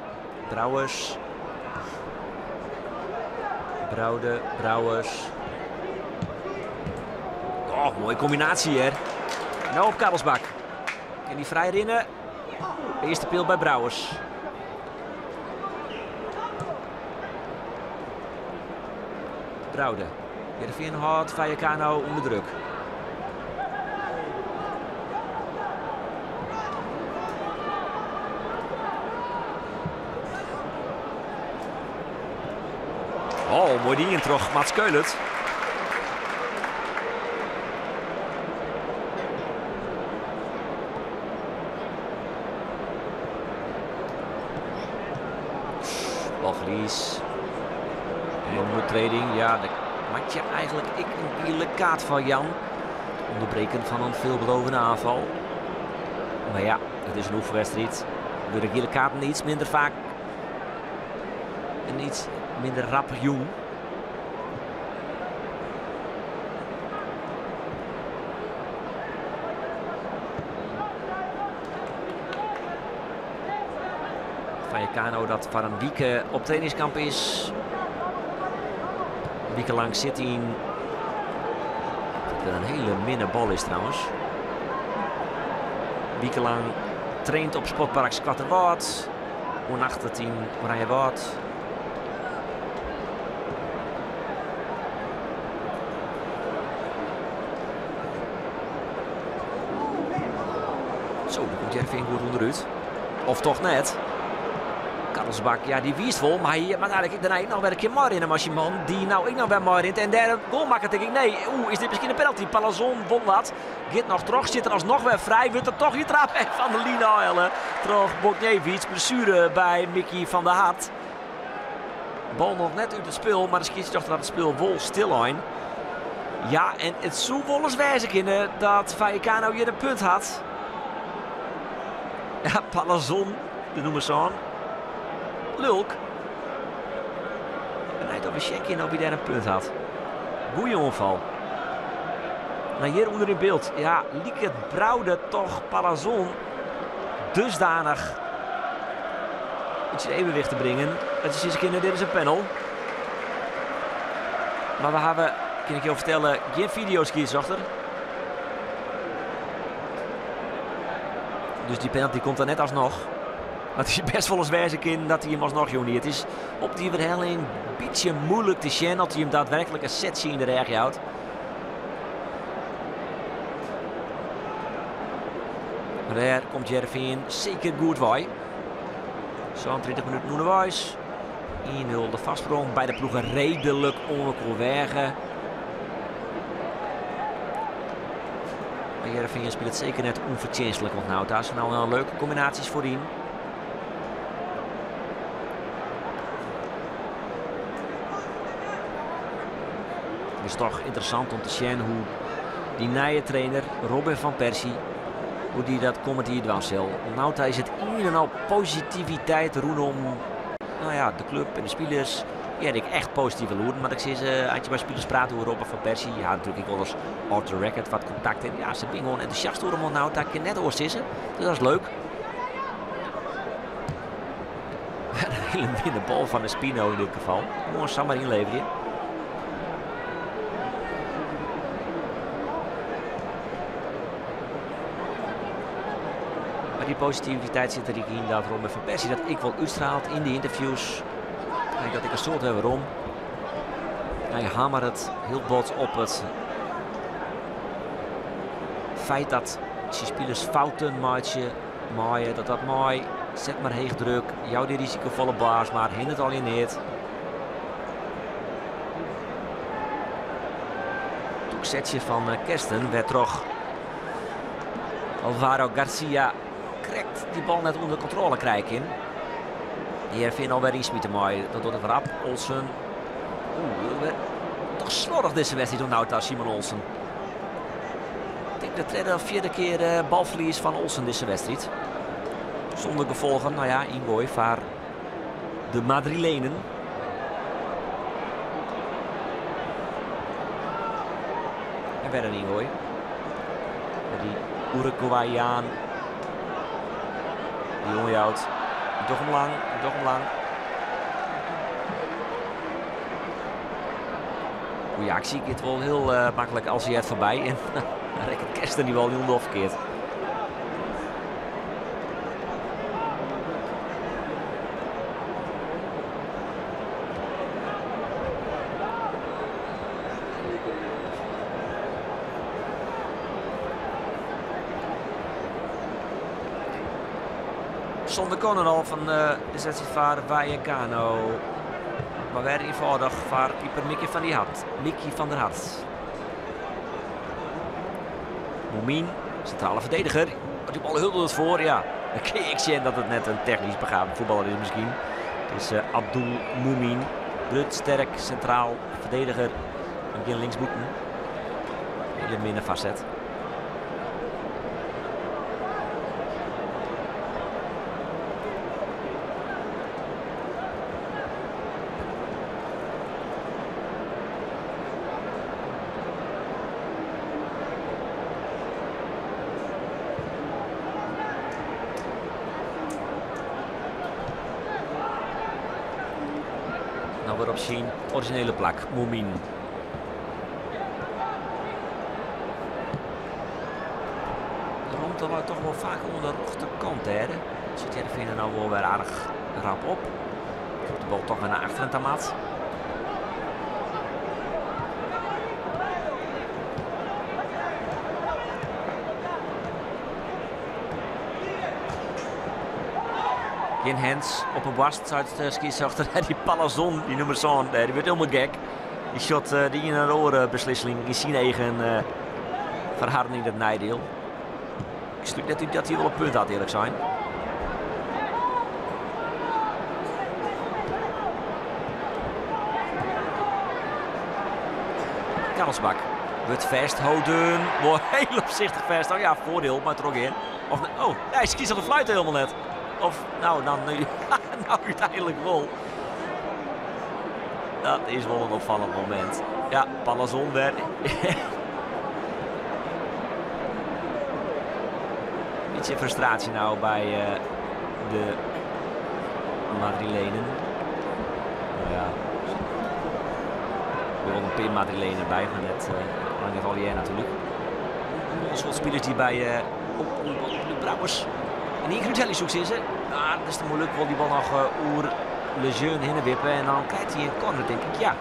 Brouwers. Brouwde, Brouwers. Oh, mooie combinatie hier. Nou op Karlsbakk. En die vrij rinnen. De eerste pil bij Brouwers. Brouwde. Heerenveen houdt Vallecano onder druk. Oh, mooi ding in terug, Mats Köhlert. Balverlies. En overtreding. Ja, daar maak je eigenlijk ik een gele kaart van Jan. Onderbreken van een veelbelovende aanval. Maar ja, het is een oefenwedstrijd. Door de gele kaarten iets minder vaak En iets minder rap jûn. Vallecano dat foar in wike op trainingskamp is. Een wike lang sit yn. Dat wer in hiele minne bal is trouwens. Wike lang traint op Sportpark Skoatterwâld. Oernachtet yn Oranjewâld. Zo, daar komt Hearrenfean goed ûnderút. Of toch net. Karlsbakk, ja, dy wiist wol, mar hy moat eigenlik dêrnei ek noch wer in kear meirinne mei syn man, dy't no ek noch wer meirint en dêr in goal makket, tink ik. Nee, oeh, is dit miskien in penalty? Palazon wol dat. Giet noch troch, stiet der alsnoch wer frij, wurdt er toch yntrapt en fan de line ôfhelle troch Bochniewicz. Blessuere by Mickey van der Hart. Bal noch net út it spul, mar de skiedsrjochter hat it spul wol stillein. Ja, en it soe wolris wêze kinne dat Vallecano hjir in punt hat. Ja, Palazon, de nûmer sân. Lulk. Benijd oft we sjen kinne oft hy dêr in punt hat. Goeie oanfal. No, hjir ûnder yn byld. Ja, liket Braude toch Palazon dusdanich út syn evenwicht te bringen. Dat je sizze kinne, dit is in panel. Mar we hawwe, kin ik jo fertelle, gjin fideoskiedsrjochter. Dus dy penalty komt der net alsnoch. Mar it is bêst wolris wêze kin dat hy him alsnoch jûn hie. It is op dy werhelling in bytsje muoilik te sjen oft hy him daadwerklik in setsje yn de rêch jout. Mar dêr komt Hearrenfean seker goed wei. 37 minuten ûnderweis. 1-0 de foarsprong. Beide ploegen reedlik oan elkoar weage. Mar Hearrenfean spilet seker net ûnfertsjinstlik oant no ta. Se no in leuke kombinaasjes foaryn. It is toch ynteressant om te sjen hoe't dy nije trainer Robin van Persie, hoe't dy dat kommend jier dwaan sil. Oant no ta is it ien en al positiviteit rûnom no ja, de klup en de spilers. Hear ik echt positive lûden, moat ik sizze. As je mei spilers prate oer Robin van Persie, ja, natuerlik ek wolris off the record wat kontakt. En ja, se binne gewoan entûsjast oer him oant no ta. Ik kin net oars sizze. Dus dat is leuk. In hiele minne bal fan Espino yn dit gefal. Gewoan samar ynleverje. Mar dy positiviteit sit der ek yn dat Robin van Persie dat ek wol útstraalt yn de ynterviews. Hy dat ek in soad wer werom. Hy hameret hiel bot op it feit dat syn spilers fouten meitsje meie, dat dat mei. Set mar heech druk, jou dy risikofolle pass mar, hinderet al je neat. Setsje fan Kersten wêrtroch Alvaro Garcia krekt dy bal net ûnder kontrôle krije kin. Hearrenfean alwer ynsmite mei. Dat docht it rap. Olsen. Oeh, toch sloardich dizze wedstriid oant no ta, Simon Olsen. Ik tink de tredde of fjirde kear balferlies fan Olsen dizze wedstriid. Sûnder gefolgen, no ja, yngoai foar de Madrilenen. En wer in yngoai. Dy Uruguayaan. Dy oanjout. Doch him lang, doch him lang. Goeie aksje, giet wol hiel maklik als hy het foarby. En dan rekket Kersten dy bal hielendal ferkeard. Sûnder corner al fan de setsje foar Vallecano. Mar wer ienfâldich foar keeper Mickey van der Hart. Mickey van der Hart. Mumin, sintrale ferdediger. Dy bal hiel it foar, ja. Dan kin ik sjen dat it net in technysk begaafde fuotballer is miskien. It is Abdul Mumin. Grut, sterk, sintraal ferdediger. En gjin linksbûten. Hiele minne foarset. No wer op syn orizjinele plak, Moumin. De romte leit toch wol faak oan de rjochterkant dêr. Sit Hearrenfean der no wol wer aardich rap op. Troch de bal toch wer nei achteren ta moat. Gjin hands op 'e boarst, seit de skiedsrjochter. Dy Palazon, dy nûmer sân, dy wurdt hielendal gek. Dy sjocht de iene nei de oare beslissing yn syn eagen foar harren yn it neidiel. Ik slút net út dat hy wol in punt hat, earlik sein. Karlsbakk wurdt fêstholden. Wol hiel opsichtich fêst. Oh ja, foardiel, mar trochgean. Of, oh, hy skiet de fluit hielendal net. Of, no, dan, no úteinlik wol. Dat is wol in opfallend momint. Ja, Palazon wer. Bytsje frustraasje no by de Madrilenen. No ja, der wol in pear Madrilenen by, mar net, lang net allegear natuerlik. Wol in soad spilers dy't by op, op, op de Brouwers in ien kear úthelje soe ik sizze. Ah, dat is te moeilik. Wol dy bal noch oer Lejeune hinne wippe en dan krijt hy in corner, tink ik. Ja.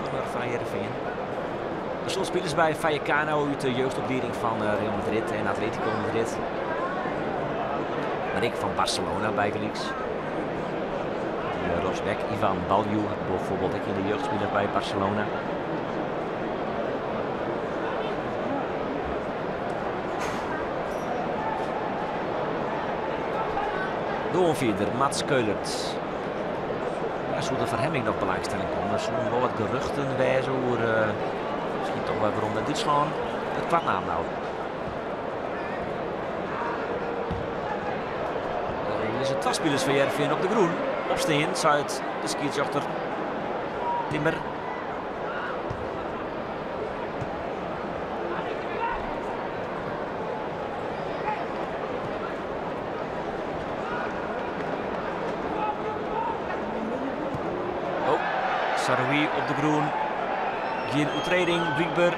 Corner fan Hearrenfean. In soad spilers by Vallecano út de jeugdoplieding fan Real Madrid en Atletico Madrid. Mar ek fan Barcelona bygelyks. Rosbeck, Ivan Balju bijvoorbeeld ek yn de jeugd spile by Barcelona. De oanfierder Mats Köhlert. Ja, soe der foar him ek noch belangstelling komme? Der soene wol wat geruchten wêze oer miskien toch wer werom nei Dútslân. It koart naam no. Der lizze twa spilers fan Hearrenfean op de grûn. Opstean, seit de skiedsrjochter Timmer. Oh, Saroui op de grûn. Gjin oertrêding, blykber.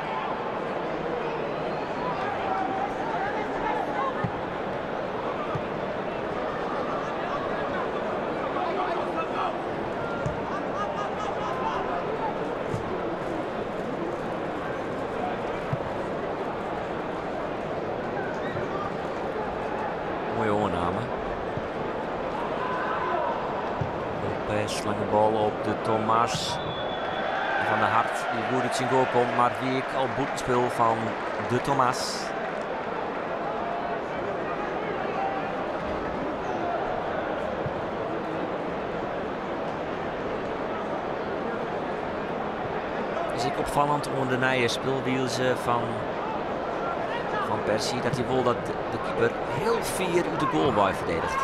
Moaie oanname. Lopez, lange bal op de Thomas. Van der Hart die goed út syn goal komt, mar wie ek al bûtenspul fan de Thomas. Is ek opfallend oan de nije spylwize fan Van Persie dat hy wol dat de keeper hiel fier út de goal wei ferdediget.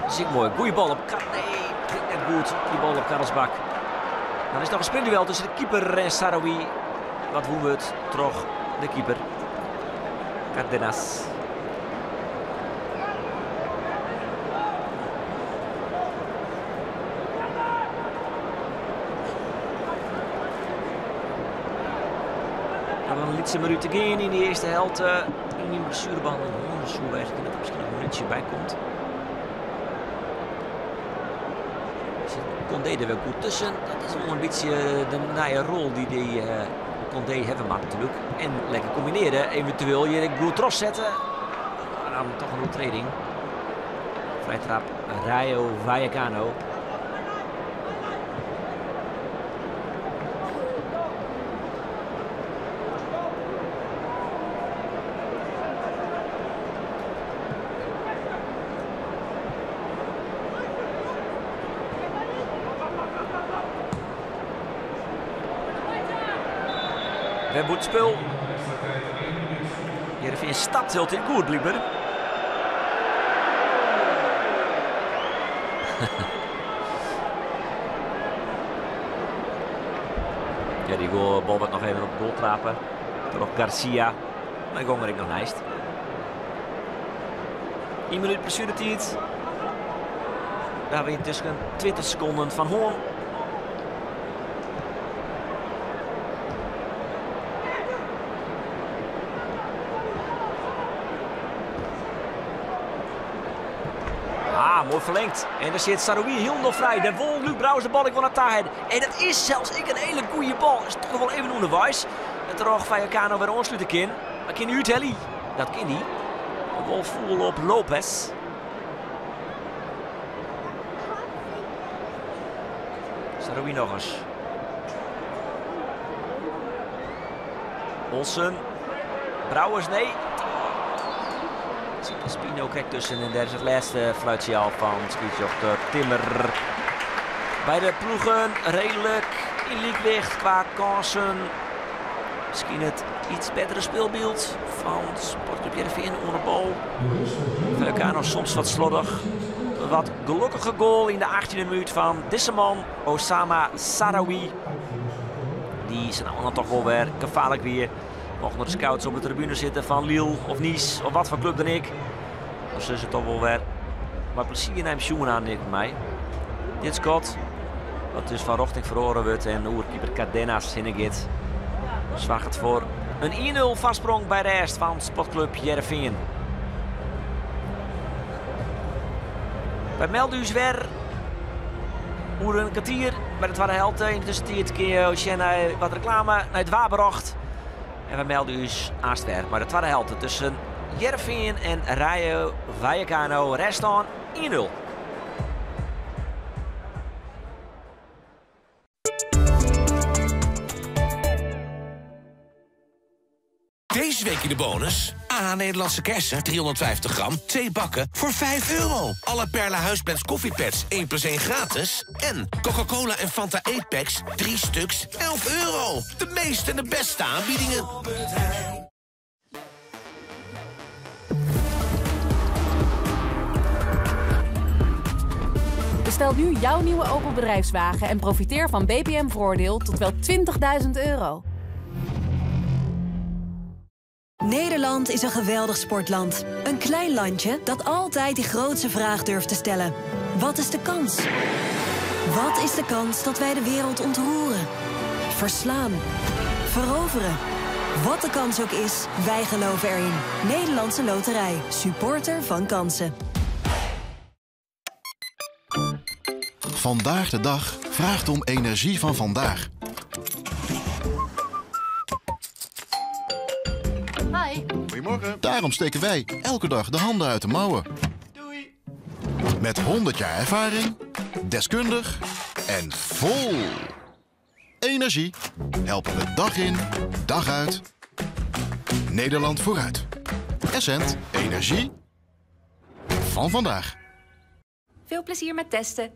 Is ek moai. Goeie bal op Nee, klinkt net goed. Die bal op Karlsbakk. Dan is noch in sprintduel tusken de keeper en Saroui. Wat wûn wurdt troch de keeper. Cardenas. Dan in lytse minút te gean yn de earste helte. Yn myn blessuerebehanneling hân soe wêze kinne dat der miskien noch in minútsje by komt. Sit Condé der wer goed tusken. Dat is wol in bytsje de nije rol dy't dy Condé hawwe moat natuerlik. En lekker kombinearje, eventueel hjir goed trochsette. Maar dan toch in oertrêding. Frije trap Rayo Vallecano. Wer bûtenspul. Hearrenfean stapt hieltyd goed blykber. Ja, dy goal, bal wurdt noch even op goal trape troch Garcia. Mar gong der ek noch neist. Ien minút blessueretiid. Dêr hawwe we yntusken 20 sekonden fan hân. Ah, moai ferlingd. En der sit Saroui hielendal frij. Dêr wol Luuk Brouwers de bal ek wol nei ta hawwe. En dat is sels ek in hiele goede bal. Is toch noch wol even ûnderweis. Wêrtroch Vallecano wer oanslute kin. Mar kin hy úthelje? Dat kin hy. De bal foel op Lopez. Saroui noch ris. Olsen. Brouwers, nee. Sit Espino krekt tusken en dêr is it lêste fluitsinjaal fan skiedsrjochter Timmer. Beide ploegen reedlik yn lykwicht kwa kânsen. Miskien it iets bettere spylbyld fan Sportclub Hearrenfean oan de bal. Vallecano soms wat sloddich. Wat gelokkige goal yn de 18e minuut fan dizze man, Osama Sarawi. Dy sa no en dan toch wol wer gefaarlik wie. Mochten der scouts op de tribune sitte fan Lille of Nice of wat foar klup dan ek. Dan sille se toch wol wer mei plezier nei him sjoen ha, neffens my. Dit skot, dat dus fan rjochting feroare wurdt en oer keeper Cardenas hinne giet, soarget foar in 1-0 foarsprong by rêst fan Sportclub Hearrenfean. Wy melde ús wer oer in kertier by de twadde helte. Yn de tuskentiid kinne jo sjen nei wat reklame, nei it waarberjocht. En wy melde ús aanst wer mei de twadde helte tusken Hearrenfean en Rayo Vallecano. Rêststân 1-0. Deze week in de bonus. AH Nederlandse kersen, 350 gram, 2 bakken voor 5 euro. Alle Perla Huisblends koffiepads, 1 plus 1 gratis. En Coca-Cola en Fanta 8-packs, 3 stuks, 11 euro. De meeste en de beste aanbiedingen. Bestel nu jouw nieuwe Opel bedrijfswagen en profiteer van BPM-voordeel tot wel 20.000 euro. Nederland is een geweldig sportland. Een klein landje dat altijd die grootste vraag durft te stellen. Wat is de kans? Wat is de kans dat wij de wereld ontroeren? Verslaan? Veroveren? Wat de kans ook is, wij geloven erin. Nederlandse Loterij. Supporter van kansen. Vandaag de dag vraagt om energie van vandaag. Hi. Goedemorgen. Daarom steken wij elke dag de handen uit de mouwen. Doei. Met 100 jaar ervaring, deskundig en vol energie helpen we dag in, dag uit Nederland vooruit. Essent, energie van vandaag. Veel plezier met testen.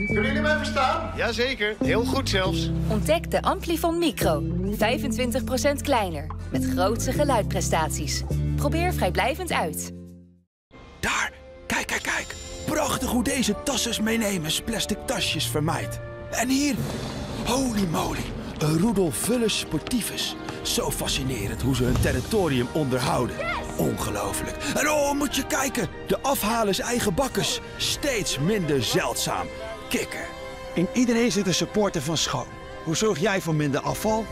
Kunnen jullie mij verstaan? Jazeker, heel goed zelfs. Ontdek de Amplifon Micro. 25% kleiner, met grootse geluidprestaties. Probeer vrijblijvend uit. Daar, kijk, kijk, kijk. Prachtig hoe deze tassers meenemers plastic tasjes vermijdt. En hier, holy moly, een roedel Vullus sportivus. Zo fascinerend hoe ze hun territorium onderhouden. Ongelooflijk. En oh, moet je kijken, de afhalers eigen bakkers. Steeds minder zeldzaam. Kikker. In iedereen zit een supporter van schoon. Hoe zorg jij voor minder afval?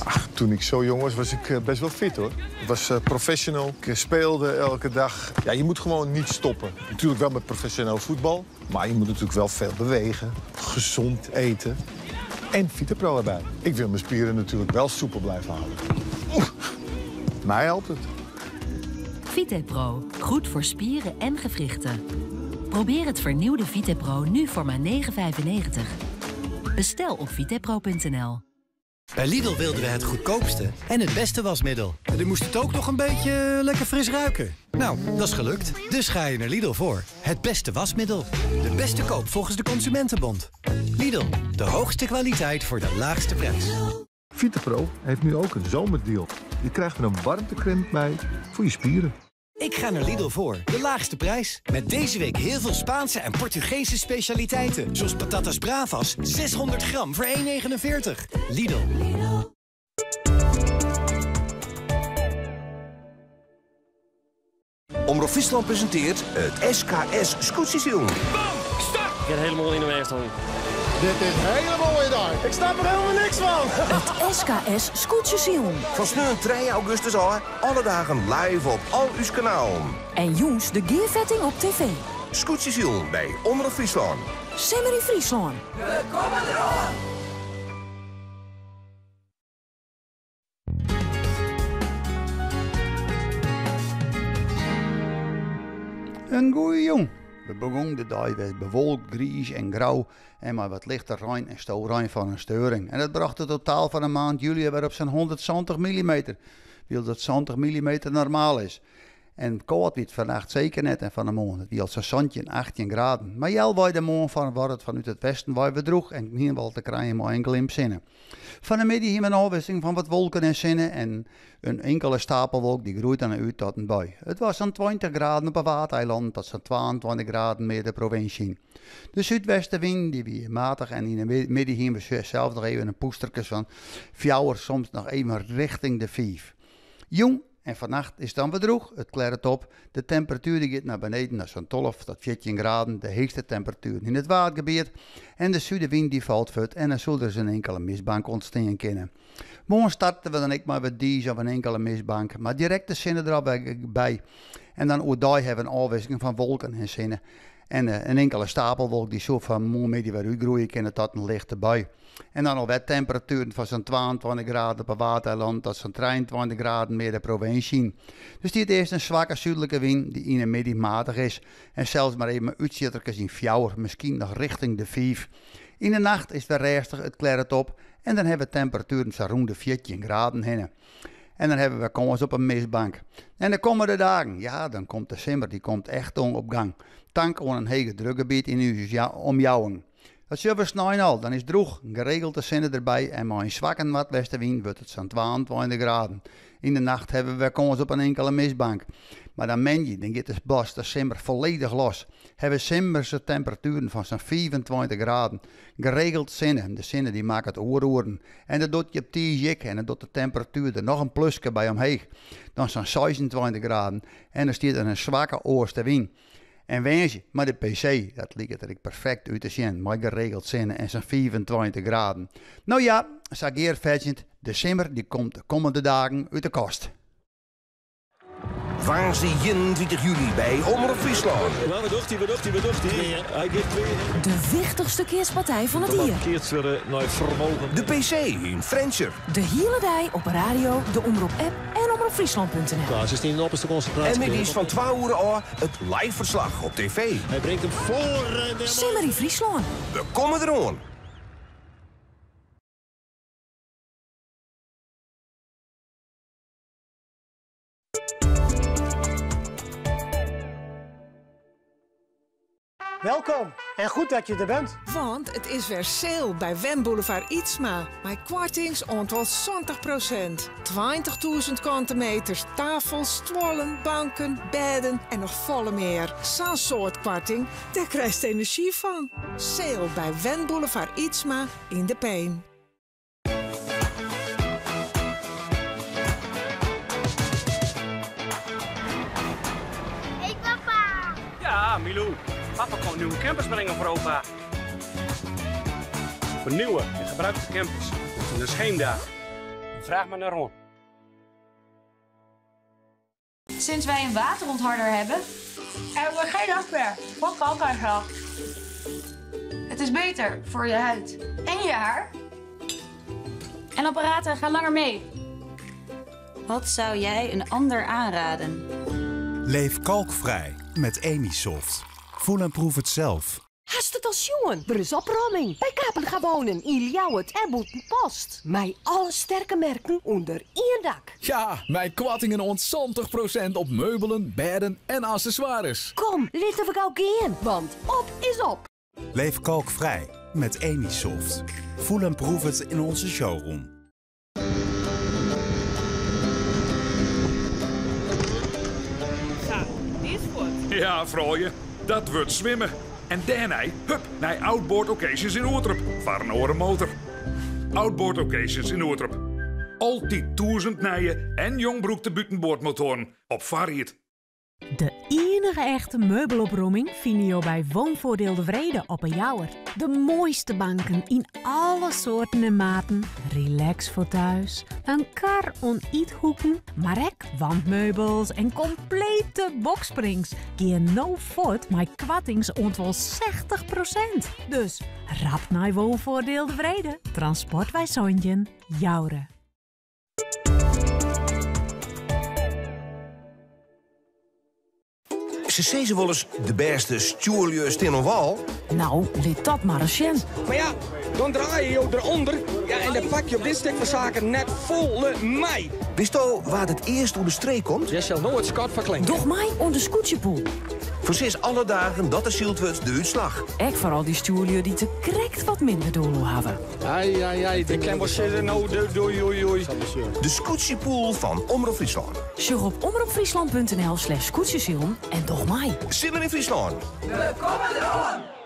Ach, toen ik zo jong was, was ik best wel fit, hoor. Ik was professional, ik speelde elke dag. Ja, je moet gewoon niet stoppen. Natuurlijk wel met professioneel voetbal, maar je moet natuurlijk wel veel bewegen, gezond eten en Vitapro erbij. Ik wil mijn spieren natuurlijk wel soepel blijven houden. Oeh, mij helpt het. Vitapro, goed voor spieren en gewrichten. Probeer het vernieuwde Vitapro nu voor maar 9,95. Bestel op vitapro punt N L. Bij Lidl wilden we het goedkoopste en het beste wasmiddel. En dan moest het ook nog een beetje lekker fris ruiken. Nou, dat is gelukt. Dus ga je naar Lidl voor het beste wasmiddel. De beste koop volgens de Consumentenbond. Lidl, de hoogste kwaliteit voor de laagste prijs. Vitapro heeft nu ook een zomerdeal. Je krijgt er een warmtecreme bij voor je spieren. Ik ga naar Lidl voor de laagste prijs. Met deze week heel veel Spaanse en Portugese specialiteiten. Zoals patatas bravas, 600 gram voor 1,49. Lidl. Omrop Fryslân presintearret it SKS Skûtsjesilen. Bam! Start! Ik ha helemaal yn de mêst hongen. Dit is in hiele moaie dei. Ik snap der helemaal niks fan. It SKS Skûtsjesilen. Fan sneon trije augustus ôf alle dagen live op al ús kanalen. En jûns de gearfetting op TV. Skûtsjesilen by Omrop Fryslân. Simmer yn Fryslân. We komme deroan! In goeie jûn. We begûnen de dei wer bewolkt, griis en grau en mei wat lichte rein en storein foar in steuring. En dat brocht it totaal foar de maand july wer op sa'n 170 millimeter, wylst dat 70 millimeter normaal is. En kâld wie it fannacht seker net en fan 'e moarn. It wie al sa'n 17, 18 graden. Mar healwei de moarn fan waard it fanút it westen wei wer drûch en hiene we al te krijen mei in glimp sinne. Fan 'e middei hiene we in ôfwisseling fan wat wolken en sinne en in inkele stapelwolk dy groeit dan út tot in bui. It was sa'n 20 graden op 'e Waadeilannen tot sa'n 22 graden mear de provinsje yn. De súdwestewyn dy wie matich en yn 'e middei hiene we sels noch even in pûsterke fan fjouwer, soms noch even rjochting de fiif. Jûn En fannacht is it dan wer drûch, it klearret op. De temperatuer dy giet nei beneden nei sa'n 12 tot 14 graden, de heechste temperatueren yn it Waadgebiet. En de sudewyn dy falt fuort en dan soe der ris in inkele mistbank ûntstean kinne. Moarn starte we dan ek mei wat dize of in inkele mistbank, mar direkt de sinne der al wer by. En dan oerdei hawwe we in ôfwisseling fan wolken en sinne. En in inkele stapelwolk dy soe fan moarnmiddei wer útgroeie kinne tot in lichte bui. En dan alwer temperatueren fan sa'n 22 graden op 'e Waadeilannen tot sa'n 23 graden mear de provinsje yn. Der stiet earst in swakke súdlike wyn dy't yn 'e middei matich is en sels mar even mei útsjitterkes yn fjouwer, miskien noch rjochting de fiif. Yn 'e nacht is it wer rêstich, it klearret op en dan hawwe we temperatueren sa rûn de 14 graden hinne. En dan hawwe we kâns op in mistbank. En de kommende dagen, ja, dan komt de simmer, dy komt echt oan op gang. Tank oan in hegedrukgebiet yn ús omjouwing. Dat sjogge we snein al, dan is it drûch, geregeld de sinne derby en mei in swakke noardwestewyn wurdt it sa'n 22 graden. Yn de nacht hawwe we wer kâns op in inkele mistbank. Mar dan moandei, dan giet de barst de simmer folledich los. Hawwe we simmerse temperatueren fan sa'n 25 graden. Geregeld sinne, de sinne dy makket oeroeren. En dat docht dy op tiisdei ek en dan docht de temperatuer der noch in pluske by omheech. Dan sa'n 26 graden en dan stiet der in swakke oastewyn. En woansdei mei de PC, dat liket der ek perfekt út te sjen, mei geregeld sinne en sa'n 25 graden. No ja, sa gearfetsjend, de simmer dy komt de kommende dagen út de kast. Woansdei 21 july by Omrop Fryslân. Nou, wat docht hy, wat docht hy, wat docht hy? Hy giet klear. De wichtichste keatspartij fan it jier. Keatst wurde nei fermogen. De PC yn Frjentsjer. De hiele dei op radio, de Omrop-app en omropfryslan.nl. Nou, ze is yn de opperste konsintraasje. En middeis fan twa oere ôf it live ferslach op TV. Hy bringt him foar en dêrmei. Simmer yn Fryslân. We komme deroan! Welkom en goed dat je er bent. Want it is wer sale by Wenboulevard Ytsma. Mei koartings oant wol 70%. 20.000 kante meters, tafels, stuollen, banken, bêden en noch folle mear. Sa'n soad koarting, dêr krijst enerzjy fan. Sale by Wenboulevard Ytsma yn De Pein. Hey papa! Ja, Milou. Papa komt nieuwe campers brengen voor opa. Voor nieuwe en gebruikte campers. De Scheemda. Vraag maar naar Ron. Sinds wij een waterontharder hebben, hebben we geen last meer van kalkuitslag. Het is beter voor je huid en je haar. En apparaten gaan langer mee. Wat zou jij een ander aanraden? Leef kalkvrij met Emisoft. Voel en proef het zelf. Hast it al sjoen? Der is opromming by Kapenga Wonen yn Ljouwert en Bûtenpost. Mei alle sterke merken ûnder ien dak. Ja, mei koartingen oant 70% op meubelen, bêden en accessoires. Kom, litte we gau gean, want op is op! Leef kalkvrij met Emisoft. Voel en proef het in onze showroom. Sa, dy is fuort. Ja, froulju, dat wurdt swimme. En dêrnei, hup, nei Outboard Occasions yn Oerterp foar in oare motor. Outboard Occasions yn Oerterp. Altyd tûzend nije en jong brûkte bûtenboardmotoaren op foarried. De iennige echte meubelopromming fine jo by Woonvoordeel De Wrede op 'e Jouwer. De moaiste banken yn alle soarten en maten, relax fauteuils, in kar oan ythoeken, mar ek wandmeubels en komplete boxsprings gean no fuort mei koartings oant wol 60%. Dus rap nei Woonvoordeel De Wrede, Transportwei 17, Joure. Se sizze wolris, de bêste stjoerlju stean oan wâl. No, lit dat mar ris sjen. Mar ja, dan draaie jo derûnder ja, en dan pak je op dit stik fan saken net folle mei. Witsto wa't it earst oer de streek komt? Dêr sil no it skot foar klinke. Doch mei oan de skûtsjepoel. Foarsis alle dagen dat der syld wurdt de útslach. Ek foar al dy stjoerlju dy't der krekt wat minder doel oer hawwe. Ai, ai, ai, ik kin wol sizze no, doei, oei, oei. De skûtsjepoel fan Omrop Fryslân. Sjoch op omropfryslan.nl/skûtsjesilen en doch mei. Simmer yn Fryslân. We komme deroan!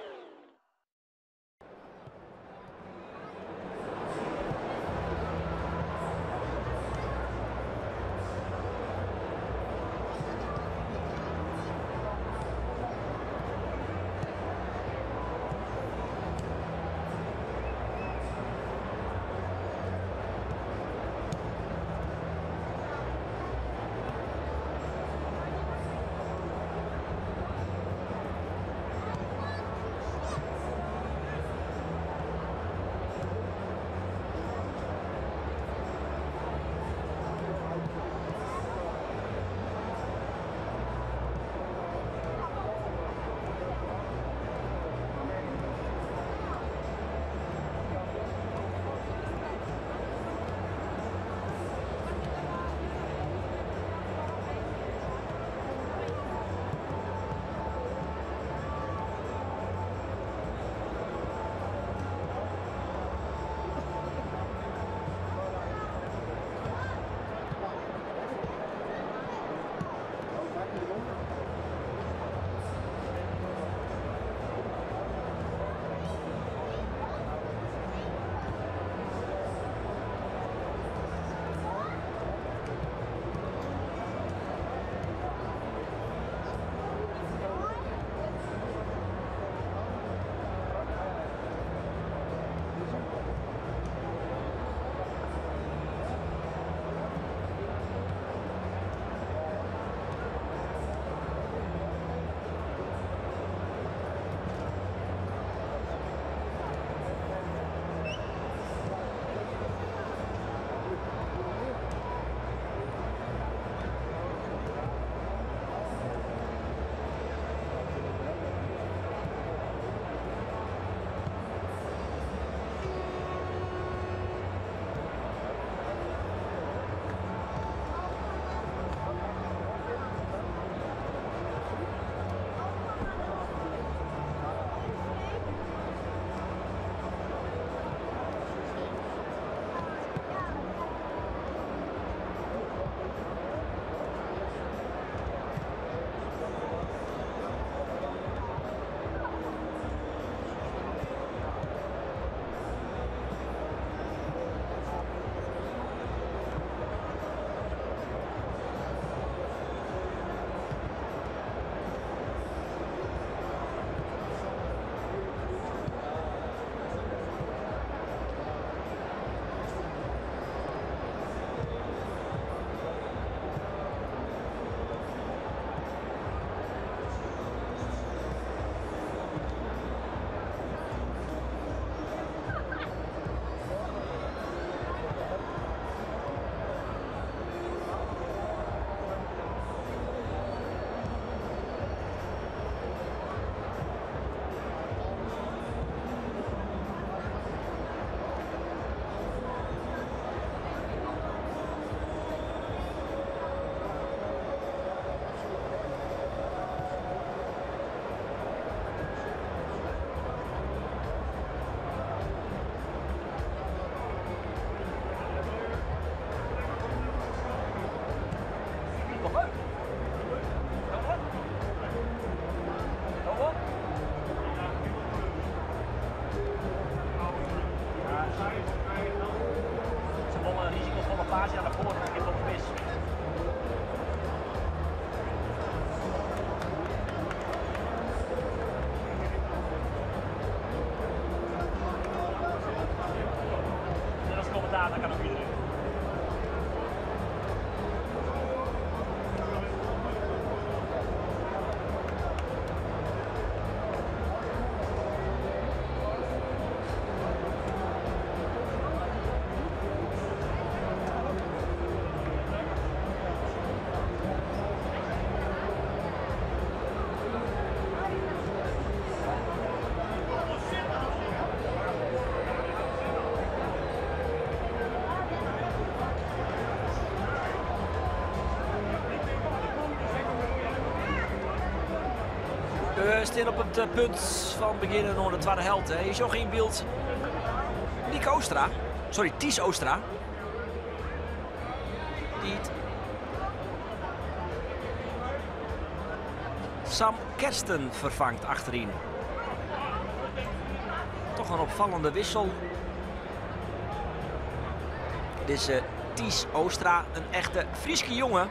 stean op it punt fan begjinnen oan de twadde helte. Is noch yn byld Nick Oostra. Sorry, Ties Oostra. Dy't Sam Kersten ferfangt achteryn. Toch in opfallende wissel. Dizze Ties Oostra, in echte Fryske jonge.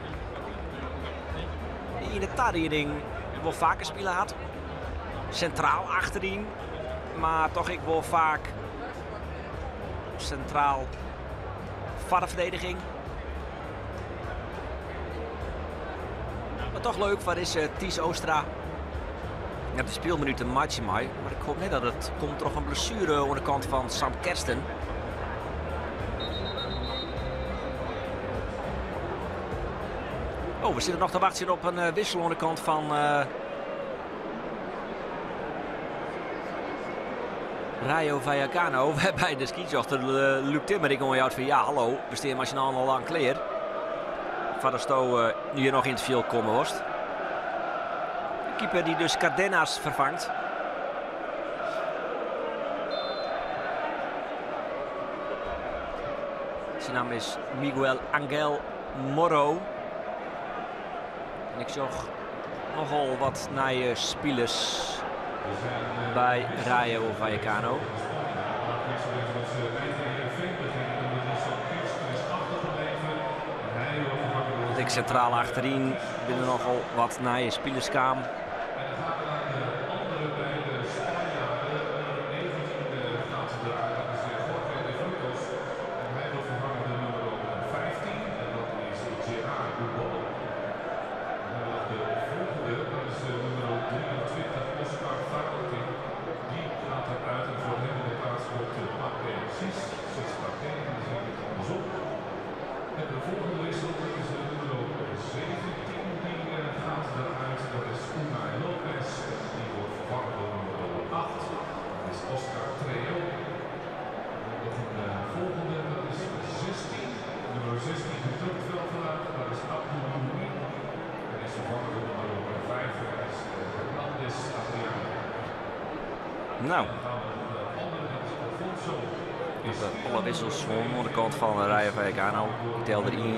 Dy't yn de tarieding wol faker spile hat. Sintraal achteryn, mar toch ek wol faak sintraal foar de ferdediging. Mar toch leuk foar dizze Ties Oostra. Ja, de spylminuten meitsje mei, mar ik hoop net dat it komt troch in blessuere oan de kant fan Sam Kersten. Oh, we sitte noch te wachtsjen op in eh, wissel oan de kant fan eh, Rayo Vallecano. Wêrby de skiedsrjochter eh, Luc Timmer ek oanjout fan ja, hallo, we stean mei syn allen al lang klear. Foardatsto hjir noch yn it fjild komme wolst. De keeper dy't dus Cardenas ferfangt. Syn namme is Miguel Angel Moro. En ik sjoch nochal wat nije spilers by Rayo Vallecano. Want ek sintraal achteryn binne nochal wat nije spilers kaam. No. Alle wissels oan de kant fan Rayo Vallecano. Ik tel der 1, 2,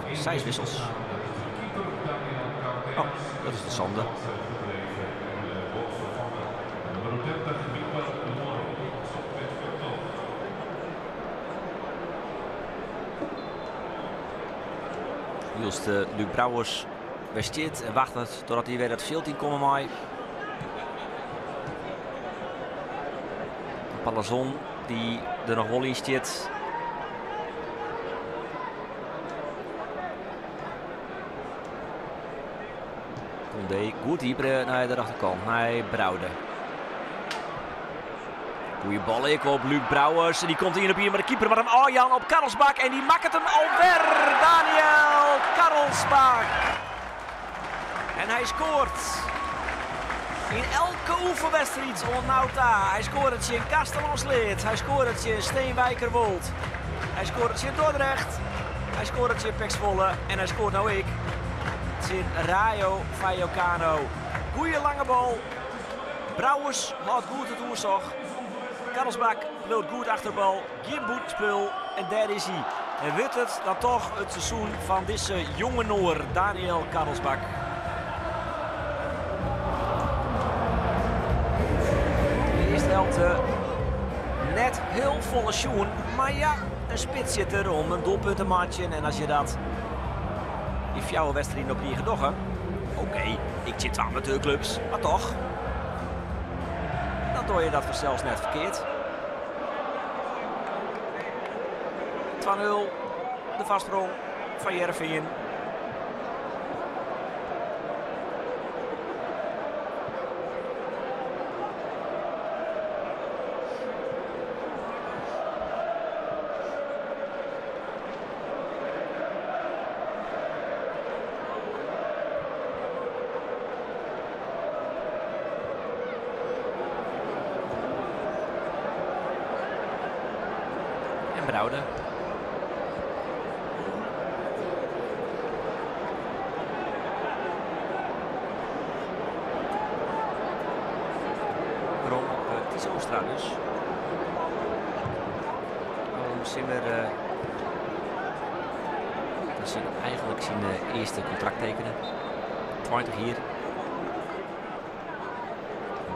4, 5, 6 wissels. Oh, dat is de sânde. Wylst Luc Brouwers wer stiet en wachtet totdat hy wer it fjild yn komme mei. Palazon dy't der noch wol yn stiet. Koundé goed iepere nei de rjochterkant, nei Braude. Goeie bal ek op Luc Brouwers. En dy komt ien op ien mei de keeper. Moat him ôfjaan op Karlsbakk. En dy makket him alwer. Daniel Karlsbakk. En hy skoart. Yn elke oefenwedstriid oant no ta. Hy skoarde tsjin Castellon-Sleat. Hy skoarde tsjin Steenwijkerwold. Hy skoarde tsjin Dordrecht. Hy skoarde tsjin PEC Zwolle. En hy skoart no ek tsjin Rayo Vallecano. Goeie lange bal. Brouwers hâldt goed it oersjoch. Karlsbakk bliuwt goed achter de bal. Gjin bûtenspul en dêr is hy. En wurdt it dan toch it seizoen fan dizze jonge Noar, Daniel Karlsbakk. De earste helte net hiel folle sjoen, mar ja, in spits sit der om in doelpunt te meitsjen. En as je dat yn fjouwer wedstriden op rige dogge, oké, ek tsjin twa amateurklups, mar toch, dan doch je dat fansels net ferkeard. 2-0, de foarsprong fan Hearrenfean. En Braude. Oostra dus. Ôfrûne simmer dat is eigenlik syn earste kontrakt tekene. 20 jier.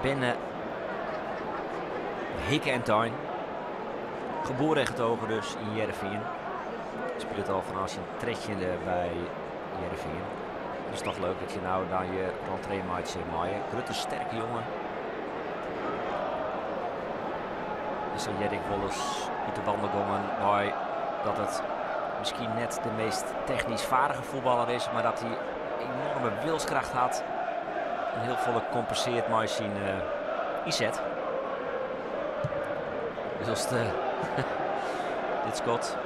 Binnen Hikke en Tuin. Geboren en getogen dus yn Hearrenfean. Spilet al fanôf syn trettjinde by Hearrenfean. Het is toch leuk dat je nou dan je rentree meitsje meie. Grutte sterke jongen. Dus dan hear ik wolris út de banden gongen by dat it miskien net de meast technysk feardige fuotballer is, mar dat hy enoarme wilskracht hat en hiel folle kompensearret mei syn ynset. Dus as dit skot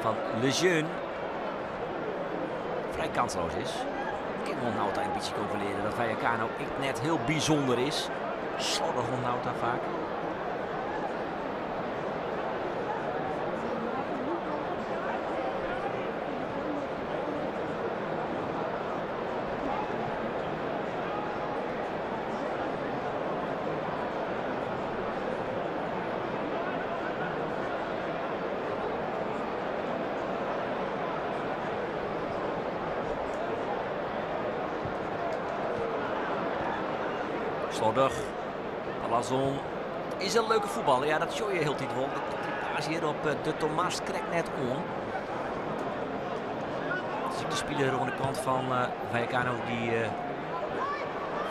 fan Lejeune frij kansloos is. Kin wol Nauta in bytsje kalkulearje dat Vallecano ek net hiel bysûnder is. Slordig oan Nauta faak. Slordig. Palazon is in leuke fuotballer. Ja, dat sjogge je hieltyd wol. Dat komt dy pass hjir op de Thomas krekt net oan. Dat is ek de spiler oan de kant fan Vallecano dy't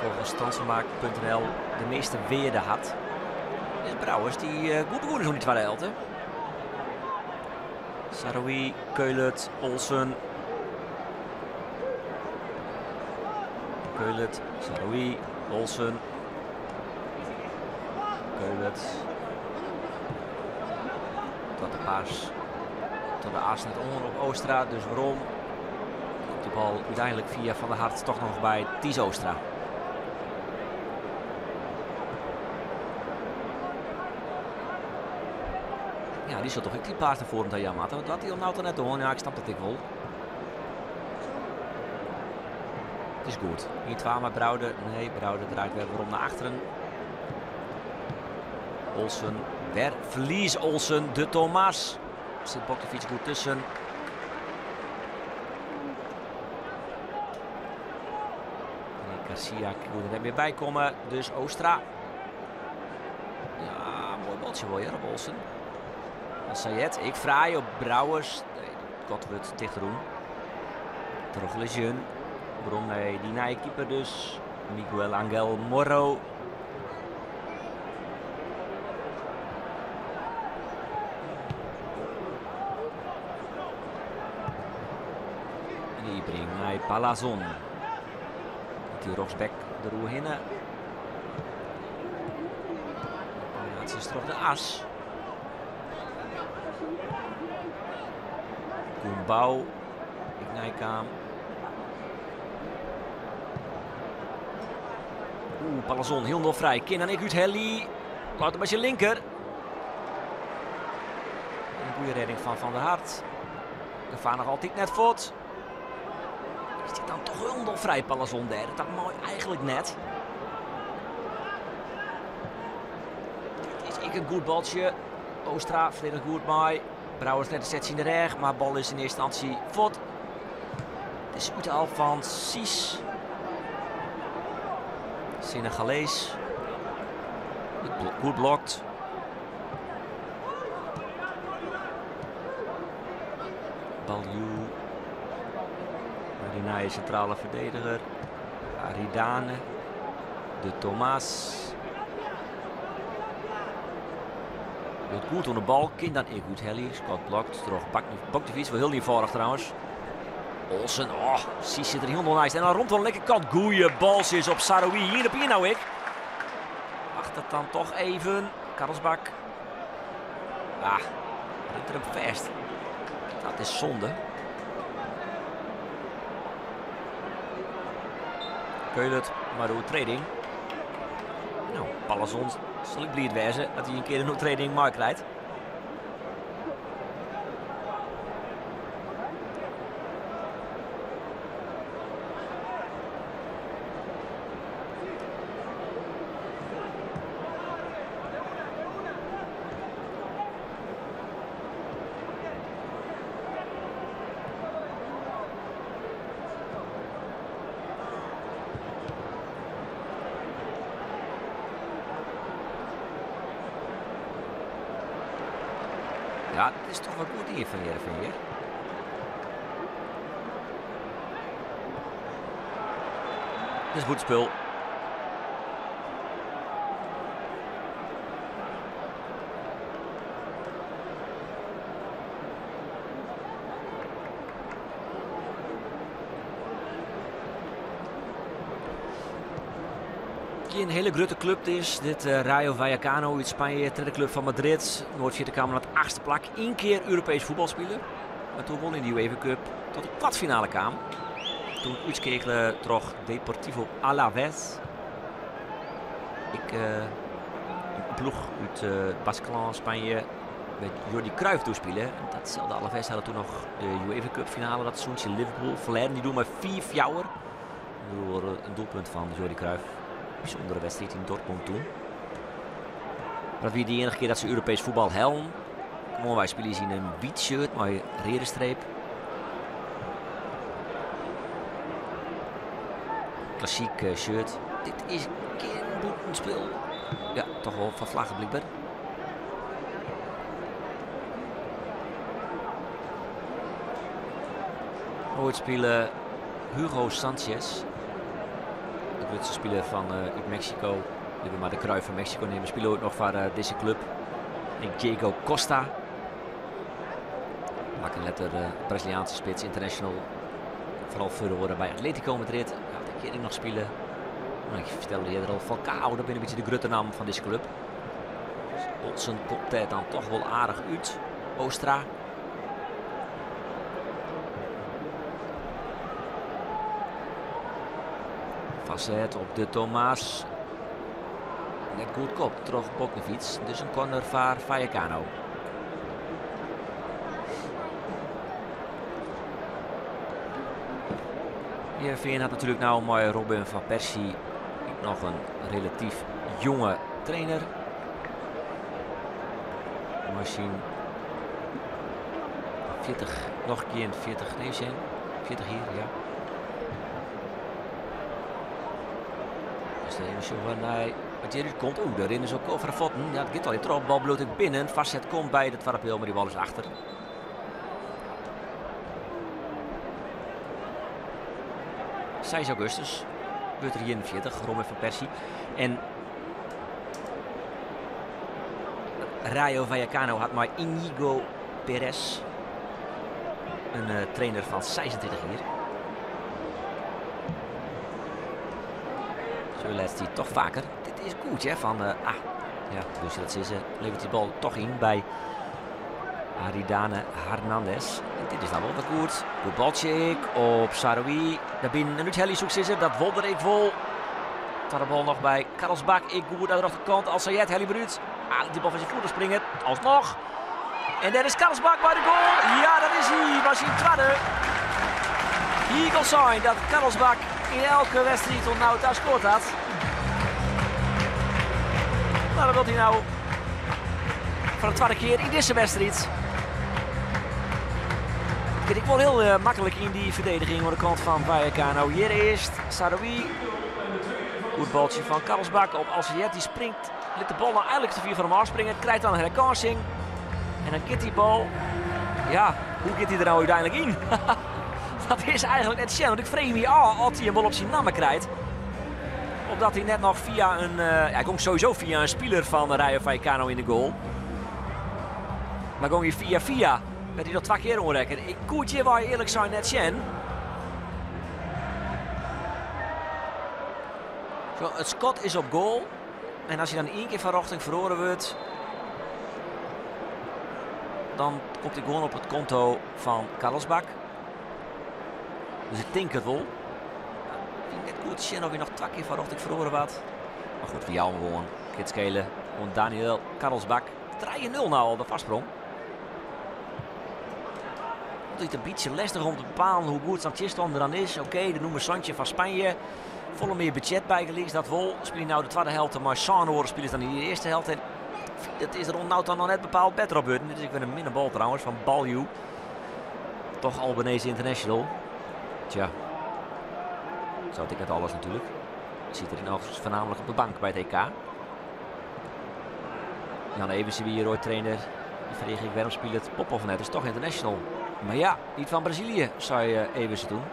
folgens transfermarkt.nl de measte wearde hat. Is Brouwers dy't goed begûn is oan dy twadde helte. Saroui, Keulert, Olsen. Keulert, Saroui, Olsen. Keulert. Tot de pass. Tot de as net oan op Oostra. Dus werom. Komt de bal úteinlik fia Van der Hart toch noch by Ties Oostra. Ja, dy sil toch ek dy pass nei foaren ta jaan moatte. Want dat dy nou net oan. Ja, ik snap dat ek wol. It is goed. 1-2 mei Brouwer. Nee, Brouwer draait wer werom nei achteren. Olsen. Wer ferlies Olsen de Thomas. Sit Bokjevic goed tusken. Nee, Garcia koe der net mear by komme. Dus Oostra. Ja, moai baltsje wol hear op Olsen. Dan Sayed, ek fraai op Brouwers. Nee, dat wurdt tichtrûn. Troch Lejeune. Werom nei dy nije keeper dus. Miguel Angel Moro. En dy bringt nei Palazon. Dy rjochtsback deroerhinne. Dat is troch de as. Gumbau, ek neikaam. Oeh, Palazon hielendal frij. Kin dan ek úthelje. Leit him by syn linker. In goede rêding fan Van der Hart. Gefaar noch altyd net fuort. Is dit dan toch hielendal frij, Palazon dêr? Dat mei eigenlik net. Dit is ek in goed baltsje. Oostra ferdedigd goed mei. Brouwers net de setsje yn de rêch, mar bal is yn earste ynstânsje fuort. It is úthaal fan Sies. Senegalees. Goed blokt. Balju. Die nije sintrale ferdediger. Aridane. De Thomas. Wurdt goed oan de bal. Kin dan ek úthelje. Skot blokt troch Bokjevic. Wol hiel ienfâldich trouwens. Olsen. Oh, Sies sit der hielendal neist. En dan rûn oan de linkerkant. Goeie baltsjes op Saroui. Ien op ien no ek. Wachtet dan toch even. Karlsbak. Ah, rint er him fêst. Dat is sonde. Keulert, mei de oertrêding. No, Palazon sil ek bliid wêze dat hy in kear in oertrêding meikrijt. Ja, dit is toch wel goed hier van Heerenveen, hear. Dit is goed spul. Een hele grote club is. Dit Rayo Vallecano uit Spanje, tweede club van Madrid. Noord-Vier kwam naar het 8e plak. 1 keer Europees voetbal spelen. Maar toen won in de UEFA Cup tot de kwartfinale kwam. Toen uitskekelen troch Deportivo Alavés. Ik een ploeg uit Baskeland, Spanje. Met Jordi Cruijff toespelen. En datzelfde Alavés hadden toen nog de UEFA Cup finale dat seizoen. Liverpool verleden. Die doen maar 4 fjouwer. Door een doelpunt van Jordi Cruijff. Bijzondere wedstrijd in Dortmund toen. Maar dat was de enige keer dat ze Europees voetbal helm. Kom op, wij spelen in een wit shirt, maar rode streep. Klassiek shirt. Dit is geen boetenspel. Ja, toch wel van vlaggen blijkbaar. Ooit spelen Hugo Sanchez. De Britse speler van uit Mexico. Die we maar de Cruijff van Mexico nemen. Spelen ook nog voor deze club. En Diego Costa. Maak een letter Braziliaanse spits, international. Vooral verloren bij Atletico Madrid. Ja, dat kan ik nog spelen. Maar ik vertelde eerder al, Falcao, dat ben een beetje de grote naam van deze club. Dus Olsen komt er dan toch wel aardig uit. Oostra. Facet op de Thomas. Net goed kop, terug Boknefiets. Dus een corner voor Vallecano. Heerenveen had natuurlijk nou mooi Robin van Persie. Nog een relatief jonge trainer. Machine 40, nog een keer 40, nee, zijn 40 hier, ja. Dus de ene van hij, wat hier komt, oeh, daarin is ook over de voeten. Ja, het gaat al in trap, bal bloot ik binnen. Facet komt bij de tweede pijl, maar die bal is achter. 6 augustus, wordt er 41, Robin van Persie. En Rayo Vallecano had maar Iñigo Perez, een trainer van 26 hier. Zo let hij toch vaker. Dit is goed, hè? Van, ja, dus dat is, levert die bal toch in bij Aridane Hernandez. En dit is dan wel wat goed. Goed baltje op Saroui. Daarbinnen een Helly zoekt ze. Dat wonder ik vol. De bal nog bij Karlsbakk. Ik goed aan de rechterkant. Al Sayed, Helly Bruut. Ah, die bal van zijn voeten springen. Alsnog. En daar is Karlsbakk bij de goal. Ja, dat is hij. Was hij tweede. Hier kan zijn dat Karlsbakk in elke wedstrijd tot nou thuis scoort had. Nou, dat wil hij nou voor de tweede keer in deze wedstrijd. Ik word heel makkelijk in die verdediging aan de kant van Vallecano. Hier eerst Saroui. Goed baltje van Karlsbakk op Al-Sayed. Die springt, liet de bal nou eigenlijk te vier van hem afspringen. Krijgt dan een herkansing. En dan kiet die bal. Ja, hoe kiet hij er nou uiteindelijk in? Dat is eigenlijk net Shen. Want ik vrees me al als hij een bal op zijn namen krijgt. Omdat hij net nog via een... ja, hij komt sowieso via een speler van Rayo Vallecano in de goal. Maar ging hij via via. Werd hij nog 2 keer onrekken. Ik koertje waar eerlijk zijn net Shen. Zo, het schot is op goal. En als hij dan 1 keer van richting verloren wordt, dan komt hij gewoon op het konto van Karlsbakk. Dus ik denk het wel. Ik vind net goed Shen of hij nog 2 keer van richting verloren wat. Maar goed, voor jou gewoon. Kitskelen. Gewoon Daniel Karlsbakk. 3-0 nou al de vastsprong. Altijd een beetje lastig om te bepalen hoe goed Sanchez er dan is. Oké, de noemen Sanchez van Spanje. Volle meer budget bijgelezen, dat wel. Spelen nou de tweede helft, maar Sanoren spelen dan in de eerste helft. En dat is er nou dan nog net bepaald beter op. Dit is ik weer een minder bal trouwens van Balju. Toch Albanese International. Tja, zo had ik het alles natuurlijk. Zit er in elk geval voornamelijk op de bank bij het EK. Jan Eversen hier ooit trainer. Dan frege ik wêrom spilet Popov net, is toch international. Maar ja, niet van Brazilië, zei Eberse toen.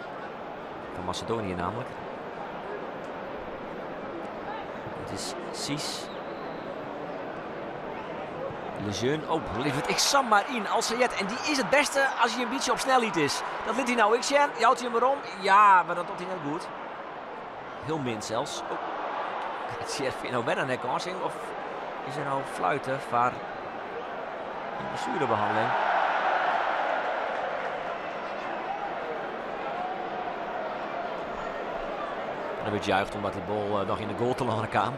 Van Macedonië namelijk. Het is Cies. Lejeune, oh, levert ik sam maar in. Al-Sayed, en die is het beste als hij een beetje op snelheid is. Dat liet hij nou ik zien. Jouwt hij hem erom? Ja, maar dat doet hij net goed. Heel min zelfs. Oh. Het is nou bijna een kansing of is er nou fluiten voor een blessurebehandeling? Dan werd juicht omdat de bal nog in de goal te landen kwam.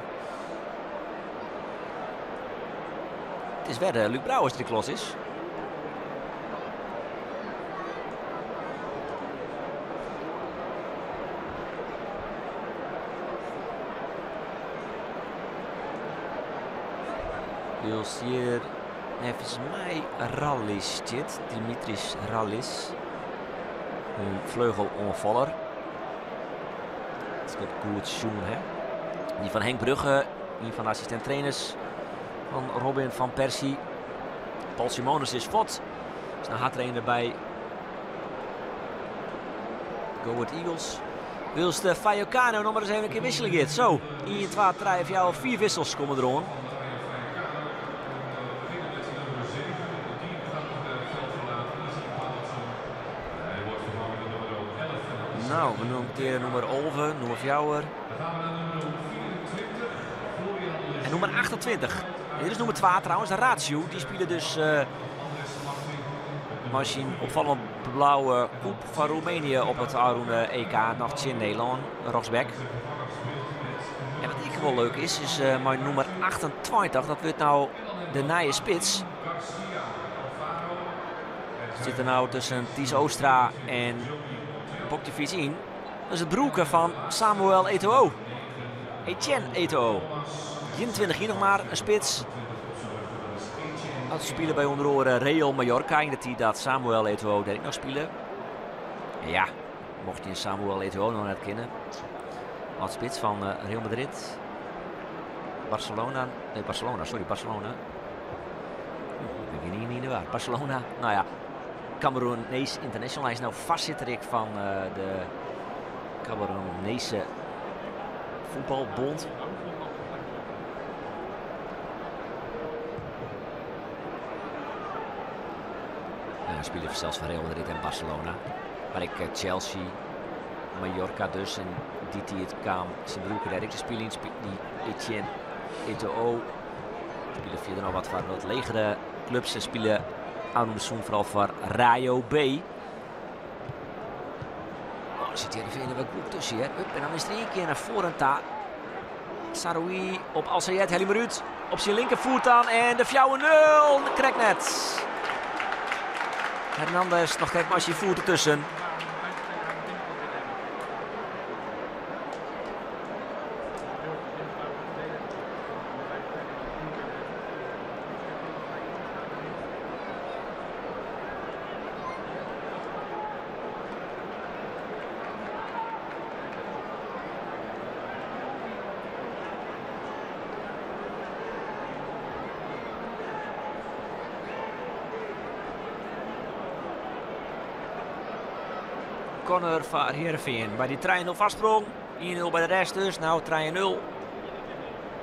Het is weer Luc Brouwers die de klos is. Hier volgens mij Rallis zit. Dimitris Rallis. Een vleugeloanvaller. Het is goed zoen, hè? Die van Henk Brugge, een van de assistent trainers van Robin van Persie. Paul Simonis is fot. Is nou haar trainer bij Go Ahead Eagles. Wilst de Vallecano nog maar eens even een keer wisselen gaat. Zo, 1, 2, 3, 4, 4 wissels komen er aan. Nou, we noteren nummer 11, nummer 4. En nummer 28. En dit is nummer 2 trouwens, de Ratio. Die spelen dus machine opvallend blauwe koep van Roemenië op het Arun EK. Nog in Nederland, Roxbeck. En wat ik wel leuk is, is mijn nummer 28. Dat wordt nou de nieuwe spits. Zit er nou tussen Ties Oostra en Bokjevic in. Dat is het broeken van Samuel Eto'o. Etienne Eto'o. 21 hier nog maar, een spits. Dat spelen bij onder andere Real Mallorca. In de tijd dat Samuel Eto'o deed ik nog spelen. Ja, mocht je Samuel Eto'o nog net kennen. Wat spits van Real Madrid. Barcelona. Nee, Barcelona, sorry, Barcelona. Ik ben niet in de war. Barcelona, nou ja. Cameroenees International. Hij is nou vastzitterik van de Cameroenese voetbalbond. Ja, spelen zelfs van Real Madrid en Barcelona. Maar ik Chelsea, Mallorca dus. En die die het kwam, zijn broer daar ik te spelen. Die Etienne Eto'o. Spelen verder nog wat van wat legere clubs en spelen aan de zoen vooral voor Rayo B. Oh, zit hier even wel goed tussen, hè. Hup, en dan is er één keer naar voren ta. Saroui op Al-Sayed, Helimerut op zijn linkervoet aan en de 4-0. Krek net. Hernandez nog kijk maar als je voet ertussen. Corner van Heerenveen bij die 3-0 vastsprong. 1-0 bij de rest dus. Nou 3-0.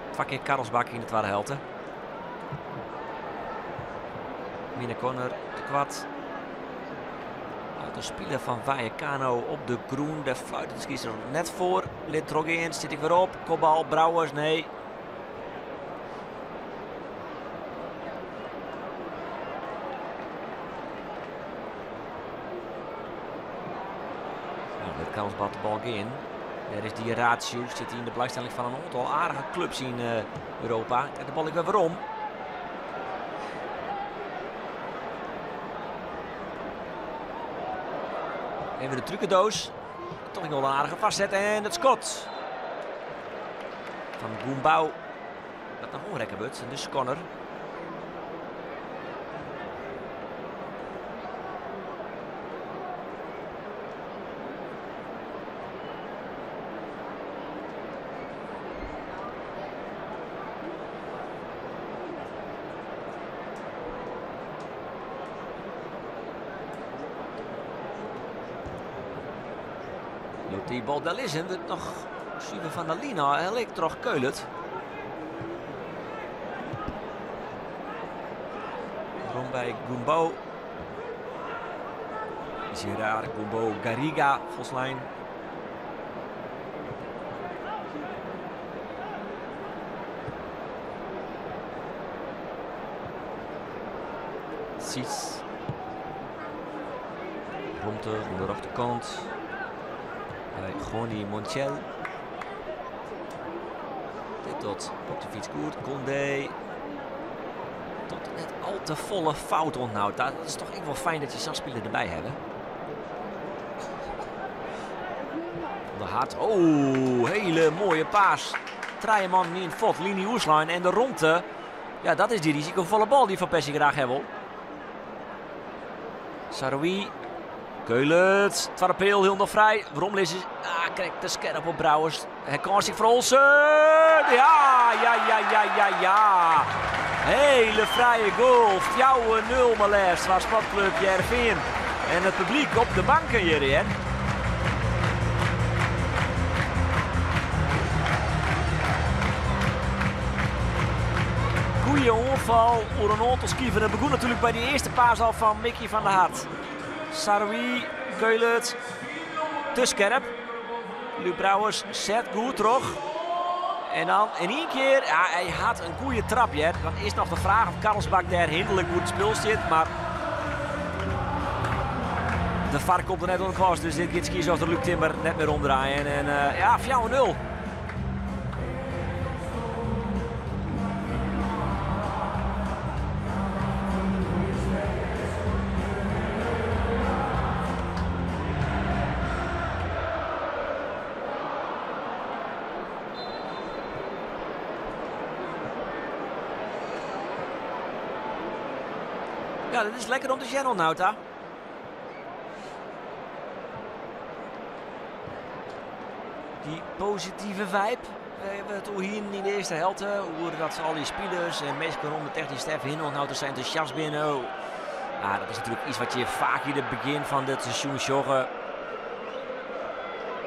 Twee keer Karlsbakk in de tweede helft. Mine corner, de kwart. Uit de speler van Vallecano op de groen. De fluit de kies er net voor. Litrogin zit ik weer op. Kopbal, Brouwers, nee. Karlsbad de bal in. Daar is die ratio. Zit hij in de belangstelling van een aantal aardige clubs in Europa. En de bal ik weer waarom. Even de trucendoos. Toch nog een aardige vastzet. En het schot van Goembau. Dat nog onrekken wordt. En dus corner. Doe't die bal del is en wurdt noch suver fan de line ôf helle troch Köhlert. Werom by Goumbault. Gerard Goumbault Garriga folslein. Sis. Romte oan de rjochterkant. By Goni Montiel. Dit docht Bokjevic goed. Condé. Tot net al te folle fout oant Dat is toch ek wol fijn dat je sa'n spiler derby hawwe. Van der Hart. Oh, hiele moaie pass. Trije man yn fuort, liny oerslein en de romte. Ja, dat is dy risikofolle bal dy't Van Persie graach ha wol. Saroui. Köhlert. Twadde peal, hielendal frij. Weromlizze. Ah, krekt te skerp op Brouwers. Herkânsing foar Olsen. Ja, ja, ja, ja, ja, ja. Hiele frije goal. 4-0 mar leafst foar Sportklup Hearrenfean. En it publyk op de banken hjir, hear. Goeie oanfal oer in oantal skiven. It begûn natuerlik by dy earste pass al fan Mickey van der Hart. Saroui, Köhlert, te skerp. Luuk Brouwers set goed troch. En dan yn ien kear, ja, hy hat in goede trap, hear. Dan is noch de fraach oft Karlsbakk dêr hinderlik oer it spul stiet, mar de VAR komt der net oan pas, dus dit giet skiedsrjochter Luc Timmer net mear omdraaien. En ja, 4-0. Ja, dat is lekker om te sjen, Nauta. Dy positive vibe. We hawwe it oer hienen yn de earste helte. Oer dat al dy spilers en minsken rûn de technyske stêf hinne no sa entûsjast binne. Ja, dat is natuerlik yts wat je faak yn it begjin fan dit seizoen sjogge.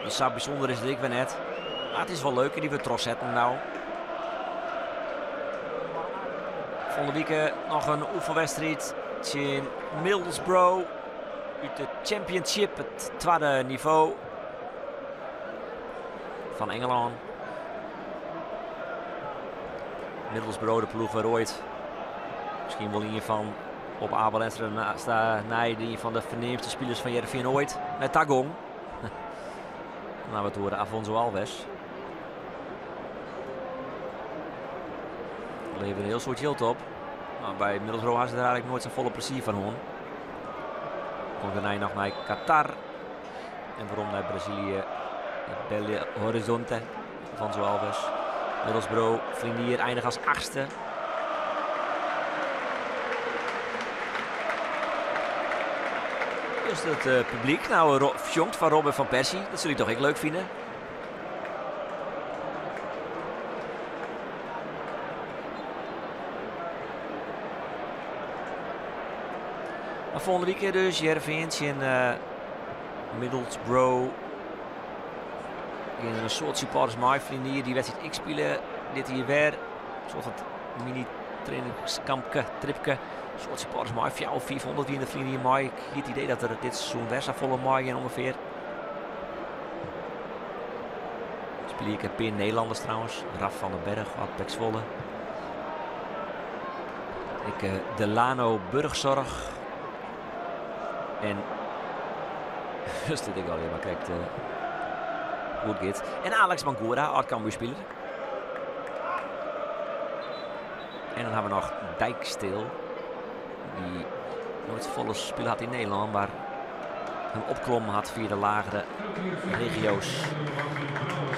Dus sa bysûnder is it ek wer net. Mar it is wol leuk en dy wurdt trochsetten no. Folgjende wike noch in oefenwedstriid tsjin Middlesbrough út de Championship, it twadde nivo fan Ingelân. Middlesbrough, de ploech wêr oait miskien wol ien fan op Abel Enstra nei ien fan de ferneamdste spilers fan Hearrenfean oait nei ta gong. Dan hawwe we it oer Afonso Alves. Levere in hiel soad jild op. Mar by Middlesbrough ha se der eigentlik noait safolle plezier fan hân. Komt dêrnei noch nei Qatar. En werom nei Brazilië. Belo Horizonte. Afonso Alves. Middlesbrough, ferline jier einige as achtste. Dus it eh, publyk no sjongt foar Robin van Persie. Dat sil ik toch ek leuk fine. Mar folgjende wike dus Hearrenfean tsjin eh, Middlesbrough. Geane der in soad supporters mei. Ferline jier dy wedstriid ek spile. Dit jier wer. In soart fan mini trainingskampke, tripke. In soad supporters mei. Fjouwer, 500 wiene der ferline jier mei. Ik hie it idee dat der dit seizoen wer safolle mei gean ûngefear. Spylje ek in pear Nederlanners trouwens. Raf van den Berg, âld PEC Zwolle. Ek eh, Delano Burgzorg. En dus dit ik al maar krekt uh, goed giet. En Alex Bangura, âld Cambuur-spiler. En dan hawwe we noch Dijksteel. Dy't noait folle spile hat yn Nederlân, mar him opklommen hat fia de legere regio's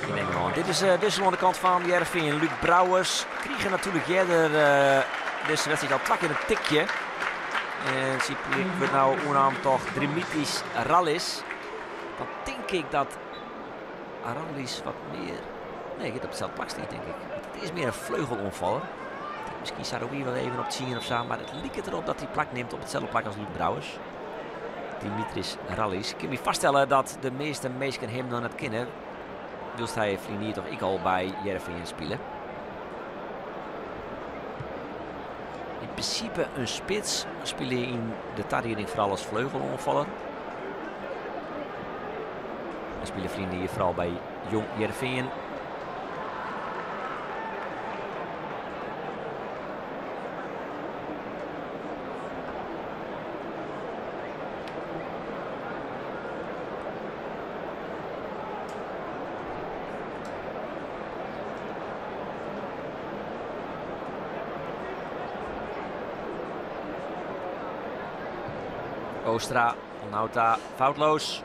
yn Ingelân. Dit is uh, oan de kant fan Hearrenfean. Luuk Brouwers krige natuerlik earder uh, dizze wedstriid al twa kear in tikje. En syn plak wurdt no oernaam troch Dimitrios Rallis. Dan tink ik dat Rallis wat mear... Nee, giet op itselde plak stean, tink ik. Want it is mear in fleugeloanfaller. Miskien Saroui wol even op 10 of sa, mar it liket derop dat hy plak nimt op itselde plak as Luuk Brouwers. Dimitris Rallis. Ik kin my foarstelle dat de measte minsken him noch net kenne. Wylst hy ferline jier toch ek al by Hearrenfean spile. Yn prinsipe in spits, mar spile yn de tarieding foaral as fleugeloanfaller. Hy spile ferline jier foaral by Jong Hearrenfean. Oostra, Nauta, foutloos.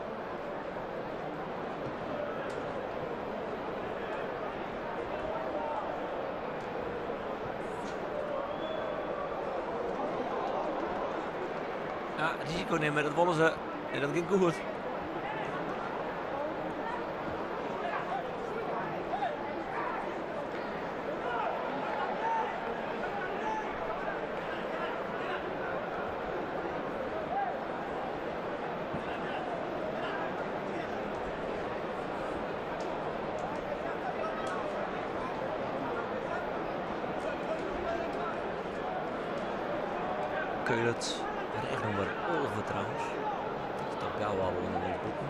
Ja, risico nimme, dat wolle se. En dat giet goed. Köhlert, recht nûmer 11 trouwens. Dat is toch gau al oan de linksbûten.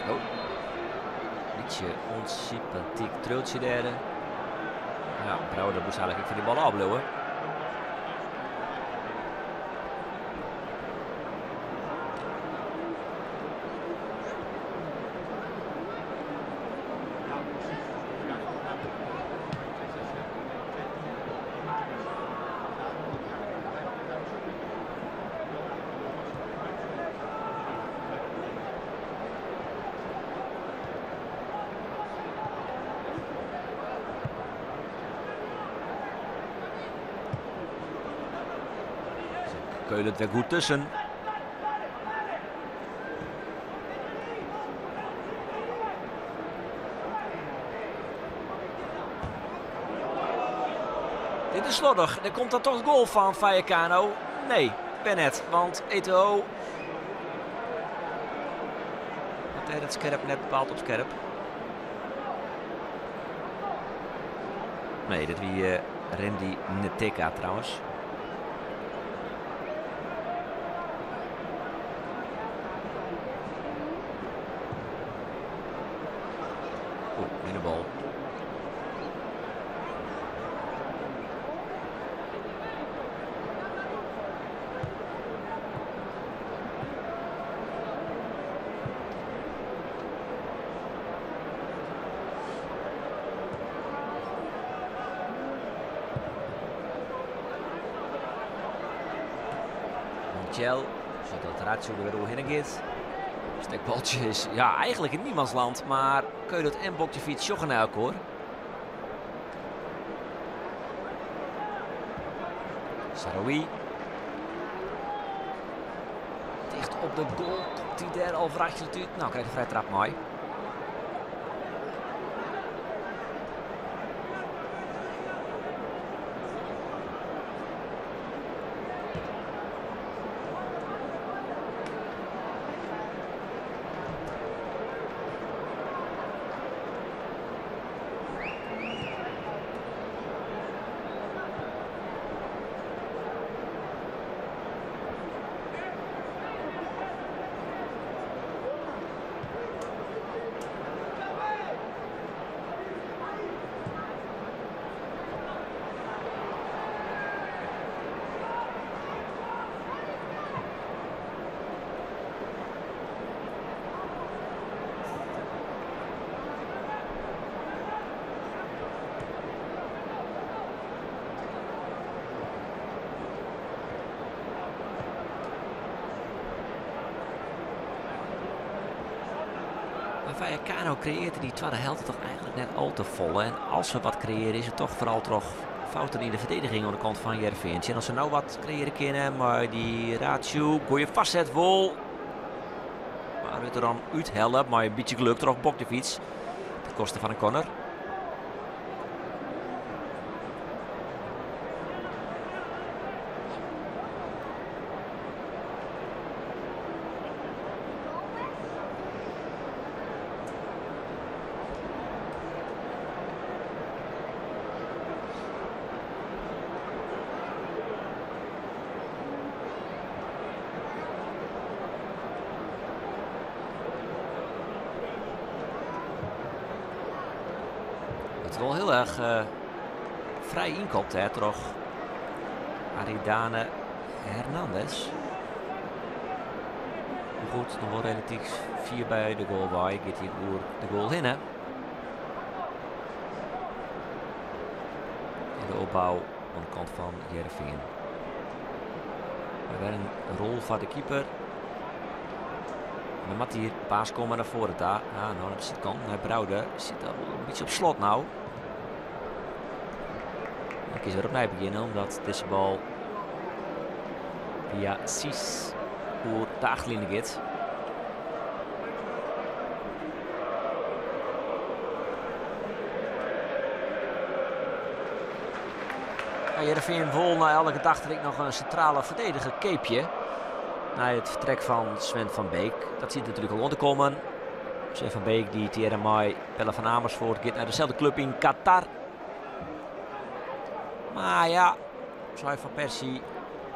Oh. Bytsje ûnsympatyk triuwtsje dêr. Ja, Brouwer moast eigentlik ek fan dy bal ôfbliuwe. Keulen wer goed tusken. Dit is slordig. Er komt dan toch de goal van Vallecano. Nee, Bennett. Want Eto'o had het scherp net bepaald op scherp. Nee, dit wie Randy Nteka trouwens. Oeh, in de bal. Montiel, zodat Ratio er weer doorheen gaat. Stekbaltje is ja, eigenlijk in niemands land, maar Keulert en Bokjevic sjoggen naar elkaar. Sahraoui. Dicht op de goal, komt hij daar al vraagje natuurlijk. Nou, krijgt een vrije trap mooi. Maar Vallecano creëerde die tweede helft toch eigenlijk net al te volle. En als we wat creëren is het toch vooral toch Fouten yn de ferdediging oan de kant fan Hearrenfean. Sjen oft se no wat kreëarje kinne mei dy Ratiu. Goeie foarset wol. Mar wurdt der dan úthelle mei in bytsje geluk troch Bogdevic. Ten koste fan in corner. Het is wel heel erg frij ynkopt hè, troch Aridane Hernandez. Goed, noch wol relatyf fier by de goal wei. Giet hy oer de goal hinne. En de opbou oan de kant fan Hearrenfean. Wer in rol foar de keeper. En dan moat hier paas komme nei foaren ta. Ah, no nei de sydkant, nei Brouder. Sit al in bytsje op slot no. Dan kin se wer opnij begjinne, omdat dizze bal fia Sis oer de achterline giet. Ja, Hearrenfean wol nei alle gedachten ek noch in sintrale ferdediger keapje. Nei it fertrek fan Sven van Beek. Dat siet natuerlik al oan te kommen. Sven van Beek dy't tegearre mei Pelle van Amersfoort giet nei deselde klup yn Qatar. Mar ja, sei Van Persie,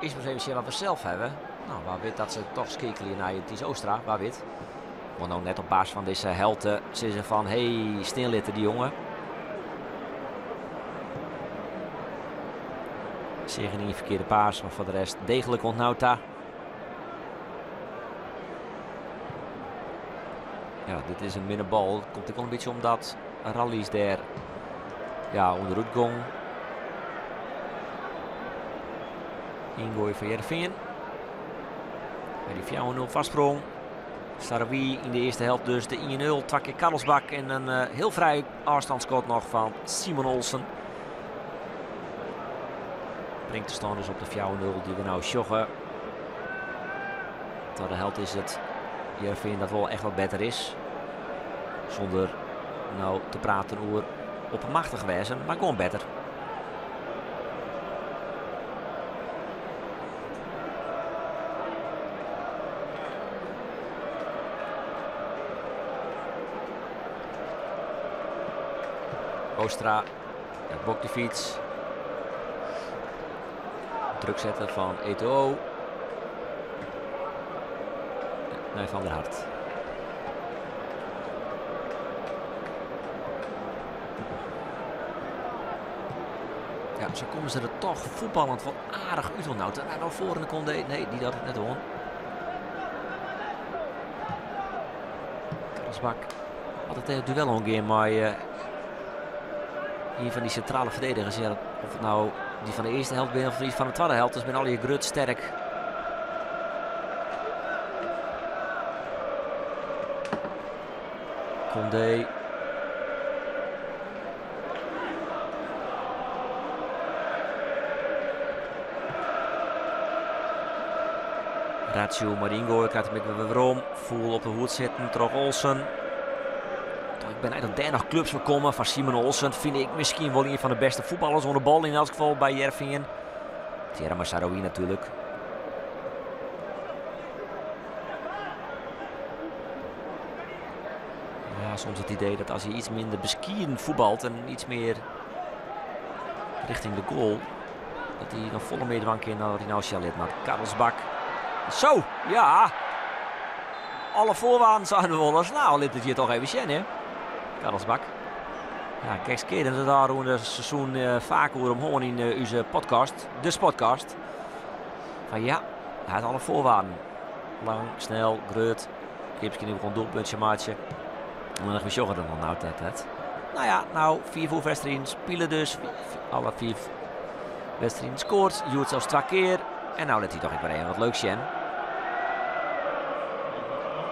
earst mar ris even sjen wat we sels hawwe. No, wa wit dat se toch skeakelje nei Ties Oostra, wa wit. Want no net op basis fan dizze helte sizze fan hey, stean litte dy jonge. Seach in ferkearde paas, mar foar de rest deeglik oant no ta. Ja, dit is in minne bal. Komt ek wol in bytsje omdat Rallis dêr ja, ûnderút gong. Yngoai fan Hearrenfean. By dy 4-0 foarsprong. Sahraoui yn de earste helte dus de 1-0. Twa kear Karlsbakk en in hiel frij ôfstânsskot noch fan Simon Olsen. Bringt de stân dus op de 4-0 dy't we no sjogge. Twadde helte is it Hearrenfean dat wol echt wat better is. Sûnder no te praten oer oppermachtich wêzen, mar gewoan better. Oostra, Bogdevic. Druk setten fan Eto'o. Nei Van der Hart. Ja, sa komme se der toch fuotballend wol aardich út. Want nou, nou foar de Condé. Nee, dy hat it net oan. Karlsbakk hat it duel oangean mei ien fan dy sintrale ferdedigers. Ja, oft it no dy fan de earste helte binne of dy fan de twadde helte, se binne allegear grut, sterk. Condé. Ratiu mei de yngoai krijt him ek wer werom. Foel op de hoed sitten troch Olsen. Ik bin benijd oft dêr noch klups foar komme. Foar Simon Olsen fyn ik miskien wol ien fan de bêste fuotballers oan de bal yn elts gefal by Hearrenfean. Tegearre mei Sahraoui natuerlik. Ja, soms it idee dat as hy iets minder beskieden fuotbalt en iets mear rjochting de goal, dat hy noch folle mear dwaan kin dan dat hy no sjen lit. Mar Karlsbakk, zo, ja! Alle foarwaarden seine we wolris. No, lit it hjir toch even sjen, hè. Karlsbakk. Ja, gekskearend dat ôfrûne seizoen faak oer him hân yn ús podcast, de Sportcast. Fan ja, hy hat alle foarwaarden. Lang, snel, grut. Kin miskien ek wol in doelpuntsje meitsje. En dan we sjogge der noch nou dat het. No ja, no, 5 oefenwedstriden spile dus. Alle 5 wedstriden skoard. Hjoed sels 2 kear. En no lit hy toch ek wer even wat leuks sjen.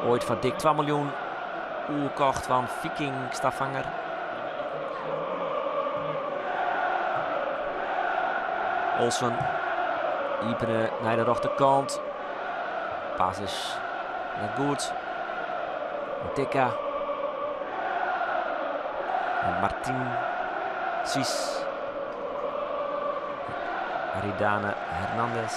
Oait foar dik 2 miljoen oerkocht fan Viking Stavanger. Olsen iepene nei de rjochterkant. Pass is net goed. Nteka. En Martin Sis. Aridane Hernandez.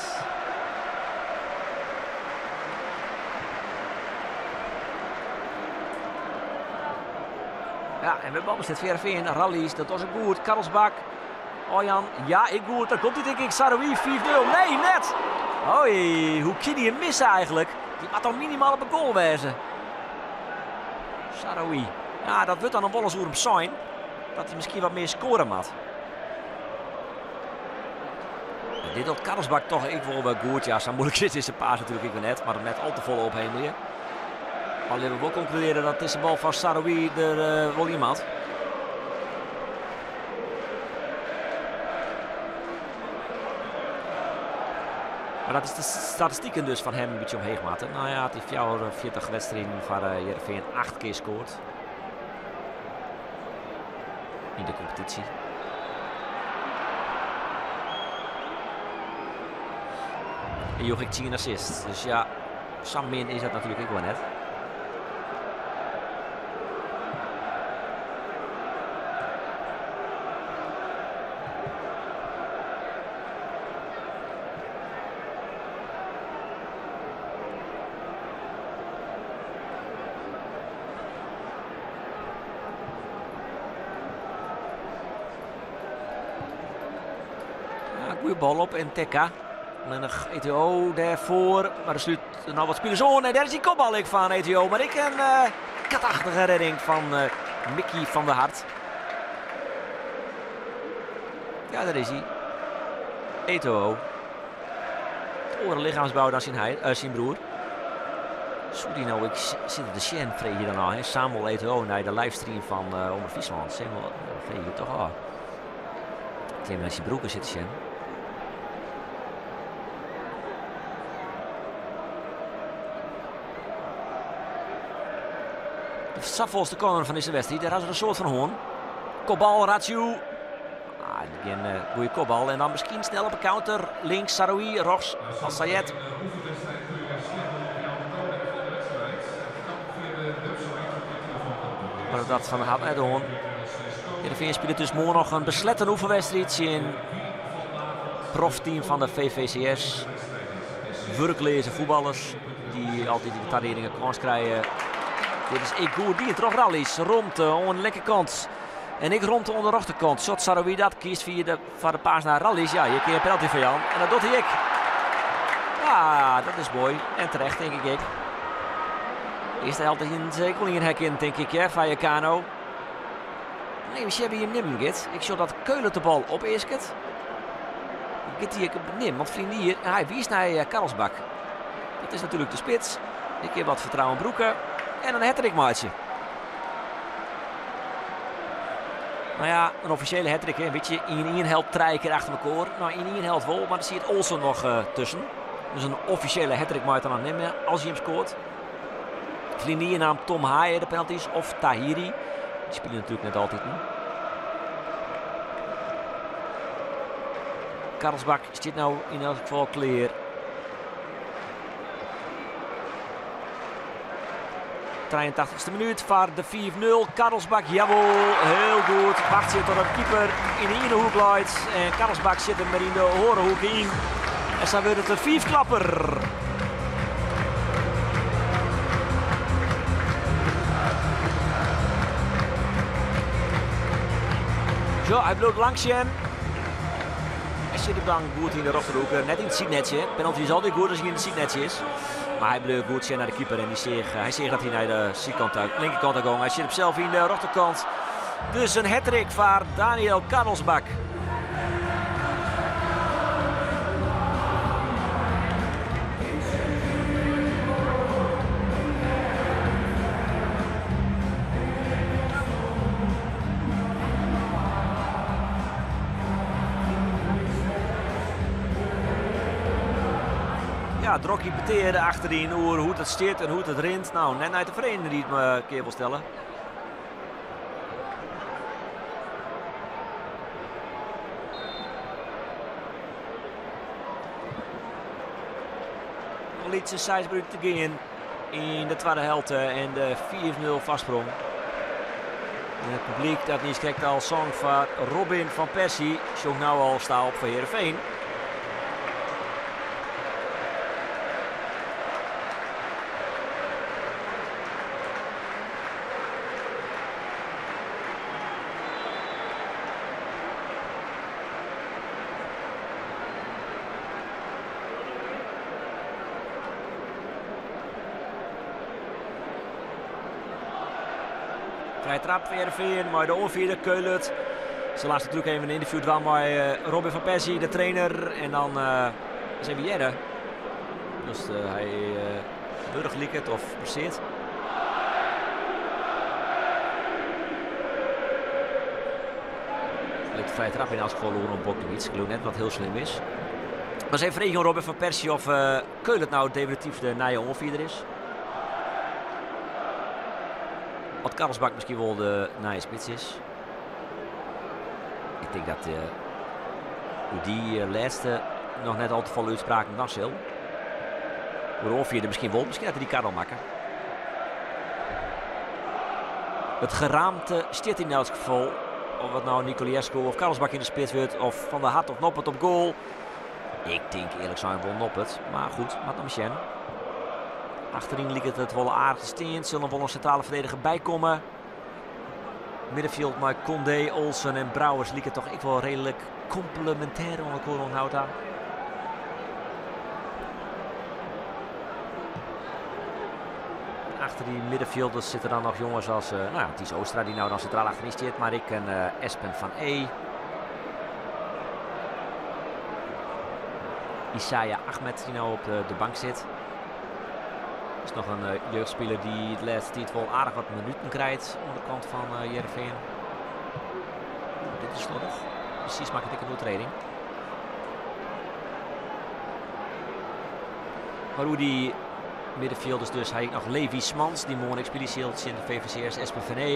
Ja, en we balbezit Hearrenfean, Rallis, dat was ook goed. Karlsbakk. Arjan, ja, ik goed. Daar komt hij denk ik. Sahraoui 4-0. Nee, net. Hoi, hoe kan die hem missen eigenlijk? Die moet toch minimaal op een goal wezen. Sahraoui. Ja, dat wordt dan een wel eens oer zijn. Dat hij misschien wat meer scoren moet. En dit doet Karlsbakk toch ik wel wel goed. Ja, zo moeilijk is deze paas natuurlijk ik weer net. Maar net al te vol ophemelen. Maar we wel concluderen dat deze bal van Sahraoui er wel iemand. Maar dat is de statistieken dus van hem een beetje omheen gemaakt. Nou ja, het heeft 44 wedstrijden van Hearrenfean 8 keer scoort. In de competitie. En Jochik 10 assist. Dus ja, Sam Min is dat natuurlijk ook wel net. Goeie bal op en Nteka. Alleen nog Eto'o daarvoor. Maar er sluit nou wat spelers on. En daar is die kopbal ik van Eto'o. Maar ik een katachtige redding van Mickey van der Hart. Ja, daar is hij. Eto'o. Het oren lichaamsbouw dan zijn broer. Sorry nou, ik zit op de chaîne, vreeg je dan al. Hè? Samuel Eto'o naar de livestream van Omroep Friesland. Samuel, vreeg je toch al. Klim naar zijn broeken zit Shen. De Saffelste corner van deze wedstrijd. Daar had ze een soort van hoorn. Kopbal, Ratiu. Ah, geen goede kopbal. En dan misschien snel op een counter. Links, Sahraoui, rechts, Al-Sayed. Maar dat van had net de hoorn. Heerenveen speelt dus morgen nog een besletten oefenwedstrijd in profteam van de VVCS. Werklezen voetballers die altijd die taderingen kans krijgen. Dit is ik goed die toch Rallis rond aan de linkerkant. En ik rond aan de rechterkant. Shot Sahraoui dat kiest via de, van de paas naar Rallis. Ja, je keer een penalty van Jan. En dat doet hij ik. Ja, dat is mooi. En terecht denk ik. Eerste helft in zeker in hek in, denk ik, hè, Vallecano. Nee, we hebben hier nimmen, Git. Ik zie dat Keulen de bal op eerst. Git hier nim, want vrienden hier, hij wies naar Karlsbakk. Dat is natuurlijk de spits. Een keer wat vertrouwen broeken. En een hattrick maatje. Nou ja, een officiële hattrick, hè. Weet je, in één helpt 3 keer achter elkaar. Nou, in één helpt wel, maar er zit Olsen nog tussen. Dus een officiële hattrick maakt dan aan nemen als hij hem scoort. Vlinier naam Tom Haaien de penalties of Tahiri. Die spelen natuurlijk net altijd. Karlsbakk zit nou in elk geval clear. 83e minuut, vaart de 4-0. Karlsbakk, jawel, heel goed. Wacht zit tot de keeper in de ene hoek leidt. En Karlsbakk zit hem maar in de horenhoek in. En zo wordt het een 5-klapper. Zo, hij bloot langs hem. En zit hem dan goed in de rechterhoek. Net in het zietnetje. Penalty is altijd goed als hij in het zietnetje is. Maar hij bleef goed naar de keeper en hij zegt dat hij naar de zijkant uit, linkerkant uit ging. Hij zit hem zelf in de rechterkant. Dus een hattrick voor Daniel Karlsbakk. Ja, Drokkie peteerde achterin hoe het steert en hoe het rint. Nou, net naar de vereniging die het me een keer wil stellen. Noch lytse 6 minuten te gean yn de twadde helte en de 5-0 foarsprong. En it publyk dat niiskrekt al song foar Robin van Persie, sjongt no al sta op foar Heerenveen. Frije trap foar Hearrenfean mei de oanfierder Köhlert. Se laat natuerlik even in ynterview dwaan mei eh, Robin van Persie, de trainer. En dan uh, eens even hearre. Dus uh, hy uh, wurch liket of blessearre. Lit de frije trap yn elts gefal oer oan Bogdanovic. Ik leau net wat hiel slim is. Maar eens even freegje oan Robin van Persie of uh, Köhlert nou definityf de nije oanfierder is. Oft Karlsbakk miskien wol de nije spits is. Ik tink dat uh, oer dy uh, lêste noch net al te folle útspraken dwaan sil. Oer de oanfierder miskien wol, miskien hat er dy kar al makke. It geraamte stiet yn elts gefal. Of it no Niculescu of Karlsbakk yn de spits wurdt, of Van der Hart of Noppert op goal. Ik tink earlik sein wol Noppert, mar goed, moat noch mar sjen. Achteryn liket it wol aardich te stean. Sil noch wol in sintrale ferdediger bykomme. Middenfjild mei Condé, Olsen en Brouwers liket toch ek wol reedlik komplemintêr oan elkoar oant no ta. Achter dy middenfjilders sitte dan noch jonges as uh, nou ja, Ties Oostra, dy't no dan sintraal achteryn stiet, mar ek in uh, Espen van E. Isaiah Ahmed, dy't no op de, de bank sit. Is noch in uh, jeugdspiler dy't de lêste tiid wol aardich wat minuten krijt oan de kant fan uh, Hearrenfean. Dit is sloddich. Precies makket ek in oertrêding. Mar oer dy middenfjilders dus, ha ik noch Levi Smans, dy't moarn ek spylje sil tsjin de VVCS SPVNE.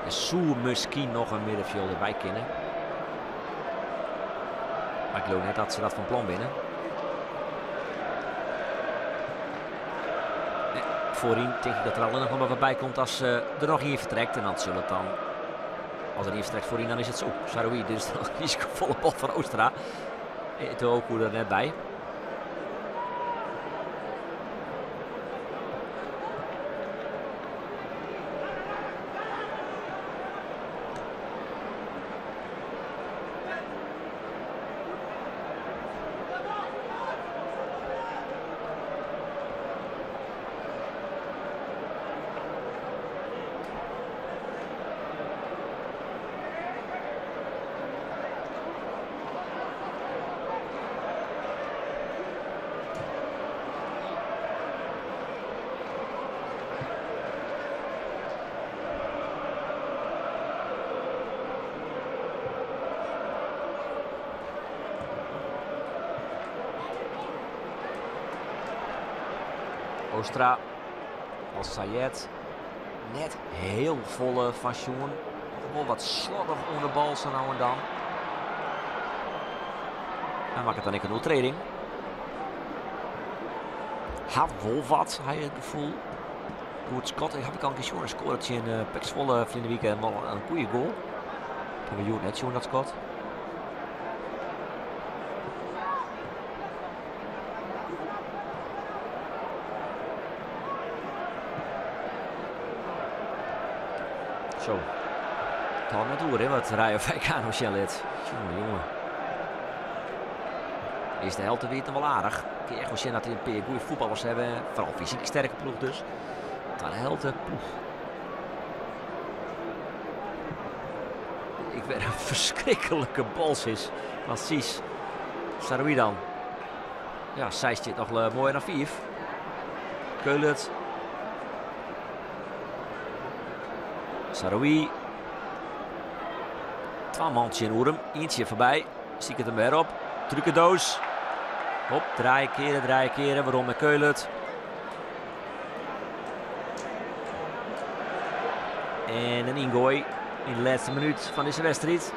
Der soe miskien noch in middenfjilder by kinne. Mar ik leau net dat se dat fan plan binne. Nee, foaryn tink ik dat der allinnich noch mar wat by komt as eh, der noch ien fertrekt. En dan sil it dan, as der ien fertrekt foaryn, dan is it sa. Saroui, dit is noch risikofolle bal fan Oostra. Eto'o koe der net by. Oostra, Al Sayed, net hiel folle fan sjoen. Wol wat sloddich oan de bal sa no en dan. En makket dan ek in oertrêding. Hat wol wat, ha ik it gefoel. Goed skot, haw ik al in kear sjoen. Hy skoarde tsjin uh, PEC Zwolle ferline wike wol in goede goal. Dat hawwe we hjoed net sjoen, dat skot. Zo. It hâldt net oer, hè, wat Rayo Vallecano sjen lit. Jonge, jonge. Earste helte wie it noch wol aardich. Kin je echt wol sjen dat dy in pear goede fuotballers hawwe. Foaral fysyk sterke ploech dus. Twadde helte, poeh. Ik wer in ferskriklike bal sis. Fan Cies. Saroui dan. Ja, sy stiet noch eh, moai noch 5. Köhlert. Saroui. Twa man tsjinoer him. Ientsje foarby. Siket him wer op. Trukendoos. Hop, draaie, keare, draaie, keare. Werom nei Köhlert. En in yngoai yn de lêste minút fan dizze wedstriid.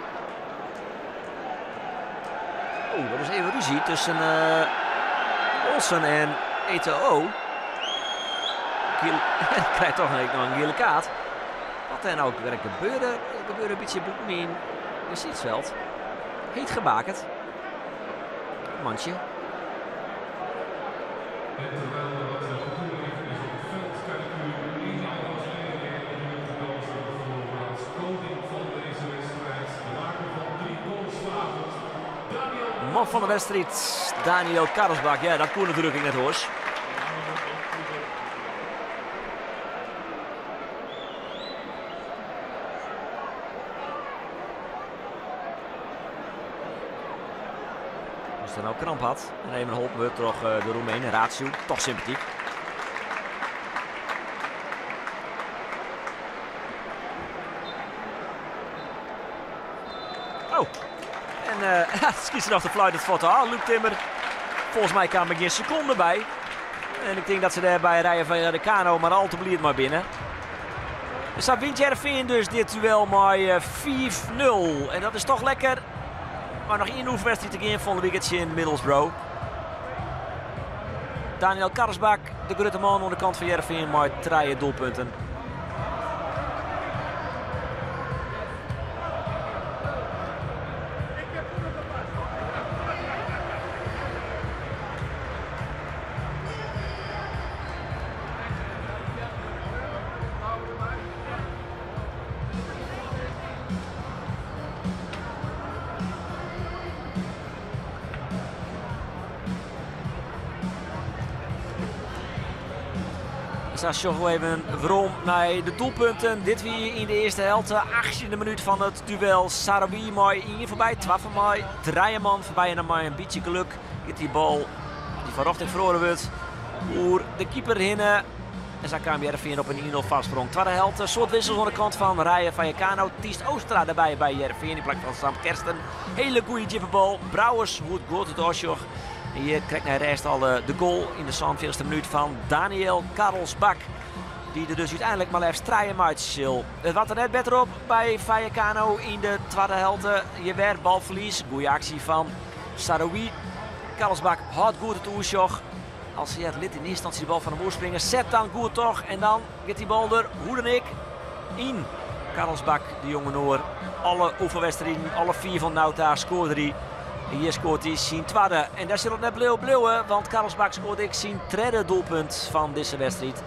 dus even ruzie tussen uh, Olsen en Eto'o. Krijgt toch nog een gele kaart. Wat er nou werk gebeurde, er gebeurde een beetje boeken in het gezichtsveld. Heet gebakerd. Mansje. Man van de wedstrijd, Daniel Karlsbakk. Ja, dat kon natuurlijk net hoor. Als er nou kramp had. En even een hulp toch de Roemenen. Ratio, toch sympathiek. Oh, en uh, nog de fluit het foto aan. Luc Timmer. Volgens mij kwam ik geen seconde bij. En ik denk dat ze daarbij rijden van de Kano, maar al te bliert maar binnen. Dus daar wint Heerenveen dus dit duel maar 5-0. En dat is toch lekker. Maar nog één oefenwedstrijd te gaan van de weekend in Middlesbrough. Daniel Karlsbakk, de grote man aan de kant van Heerenveen, maar 3 doelpunten. Daar even waarom naar de doelpunten. Dit weer in de eerste helft. 18e minuut van het duel. Sarawi mooi in voorbij. Twaalf mooi. Draaienman voorbij en dan maar een beetje geluk. Gaat die bal die van Rochting verloren wordt. Oer de keeper hinnen. En zo kwam Heerenveen op een 1-0 vastsprong. Tweede helft. Soort wissels aan de kant van Rijen van Vallecano. Tiest Oostra daarbij bij Heerenveen in plaats van Sam Kersten. Hele goede jippenbal. Brouwers hoe het goed het Osjoch. En hier krijgt naar de rest al de goal in de 47e minuut van Daniel Karlsbakk. Die er dus uiteindelijk maar even draaien uit. Het was er net beter op bij Vallecano in de tweede helft. Je werd balverlies. Goeie actie van Saroui. Karlsbakk houdt goed het oersjoch. Als hij het lid in eerste instantie de bal van hem oerspringen. Zet dan goed toch. En dan gaat die bal er, hoe dan ik, in. Karlsbakk, de jonge Noor. Alle oefenwedstrijden, alle 4 van Nauta scoorde hij. Hier scoort hij zijn tweede. En daar zit het net blauw blauwe, want Karlsbakk scoort ik zijn derde doelpunt van deze wedstrijd.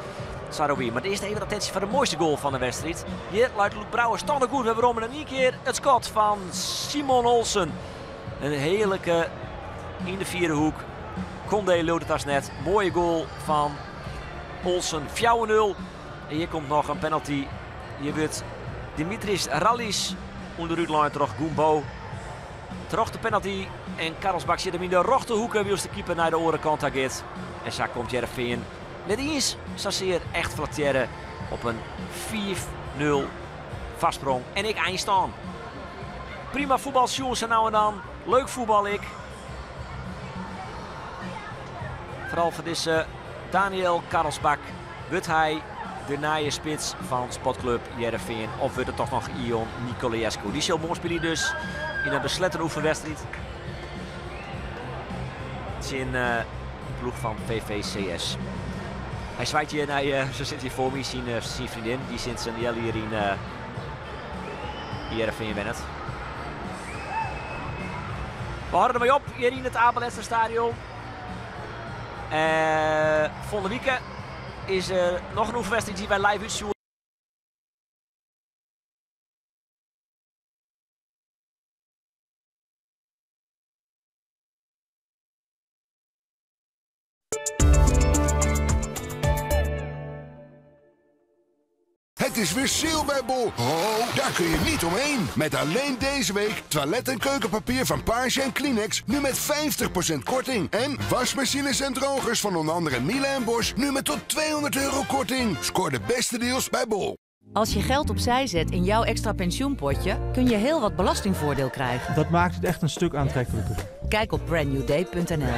Saroui. Maar eerst even de attentie voor de mooiste goal van de wedstrijd. Hier luidt Luc Brouwers toch goed. We hebben in één keer het schot van Simon Olsen. Een heerlijke in de vierde hoek. Condé loodt het net. Mooie goal van Olsen. 4-0. En hier komt nog een penalty. Hier wordt Dimitris Rallis onderuit terug Goumbo. Terug de penalty en Karlsbakk zit hem in de rechterhoek. Wie de keeper naar de orenkant gaat. En zo komt Heerenveen net eens zozeer echt flatteren op een 4-0 vastsprong. En ik eindstaan. Prima voetbal, Sjoerd, nou en dan. Leuk voetbal ik. Vooral voor deze Daniel Karlsbakk. Wordt hij de naaie spits van Sportclub Heerenveen? Of wordt het toch nog Ion Nicolaescu? Die zal morgen spelen dus in een besletten oefenwedstrijd. Het is in de ploeg van VVCS. Hij zwaait hier naar, zo zit hier voor me, zijn vriendin. Die zit zijn jel hier in Heerenveen Bennett. We houden ermee op hier in het Abe Lenstra Stadion. Volgende week is er nog een oefenwedstrijd die wij live uitzoeken. Het is weer sale bij Bol. Oh, daar kun je niet omheen. Met alleen deze week toilet- en keukenpapier van Page en Kleenex nu met 50% korting. En wasmachines en drogers van onder andere Miele en Bosch nu met tot €200 korting. Scoor de beste deals bij Bol. Als je geld opzij zet in jouw extra pensioenpotje, kun je heel wat belastingvoordeel krijgen. Dat maakt het echt een stuk aantrekkelijker. Kijk op brandnewday.nl.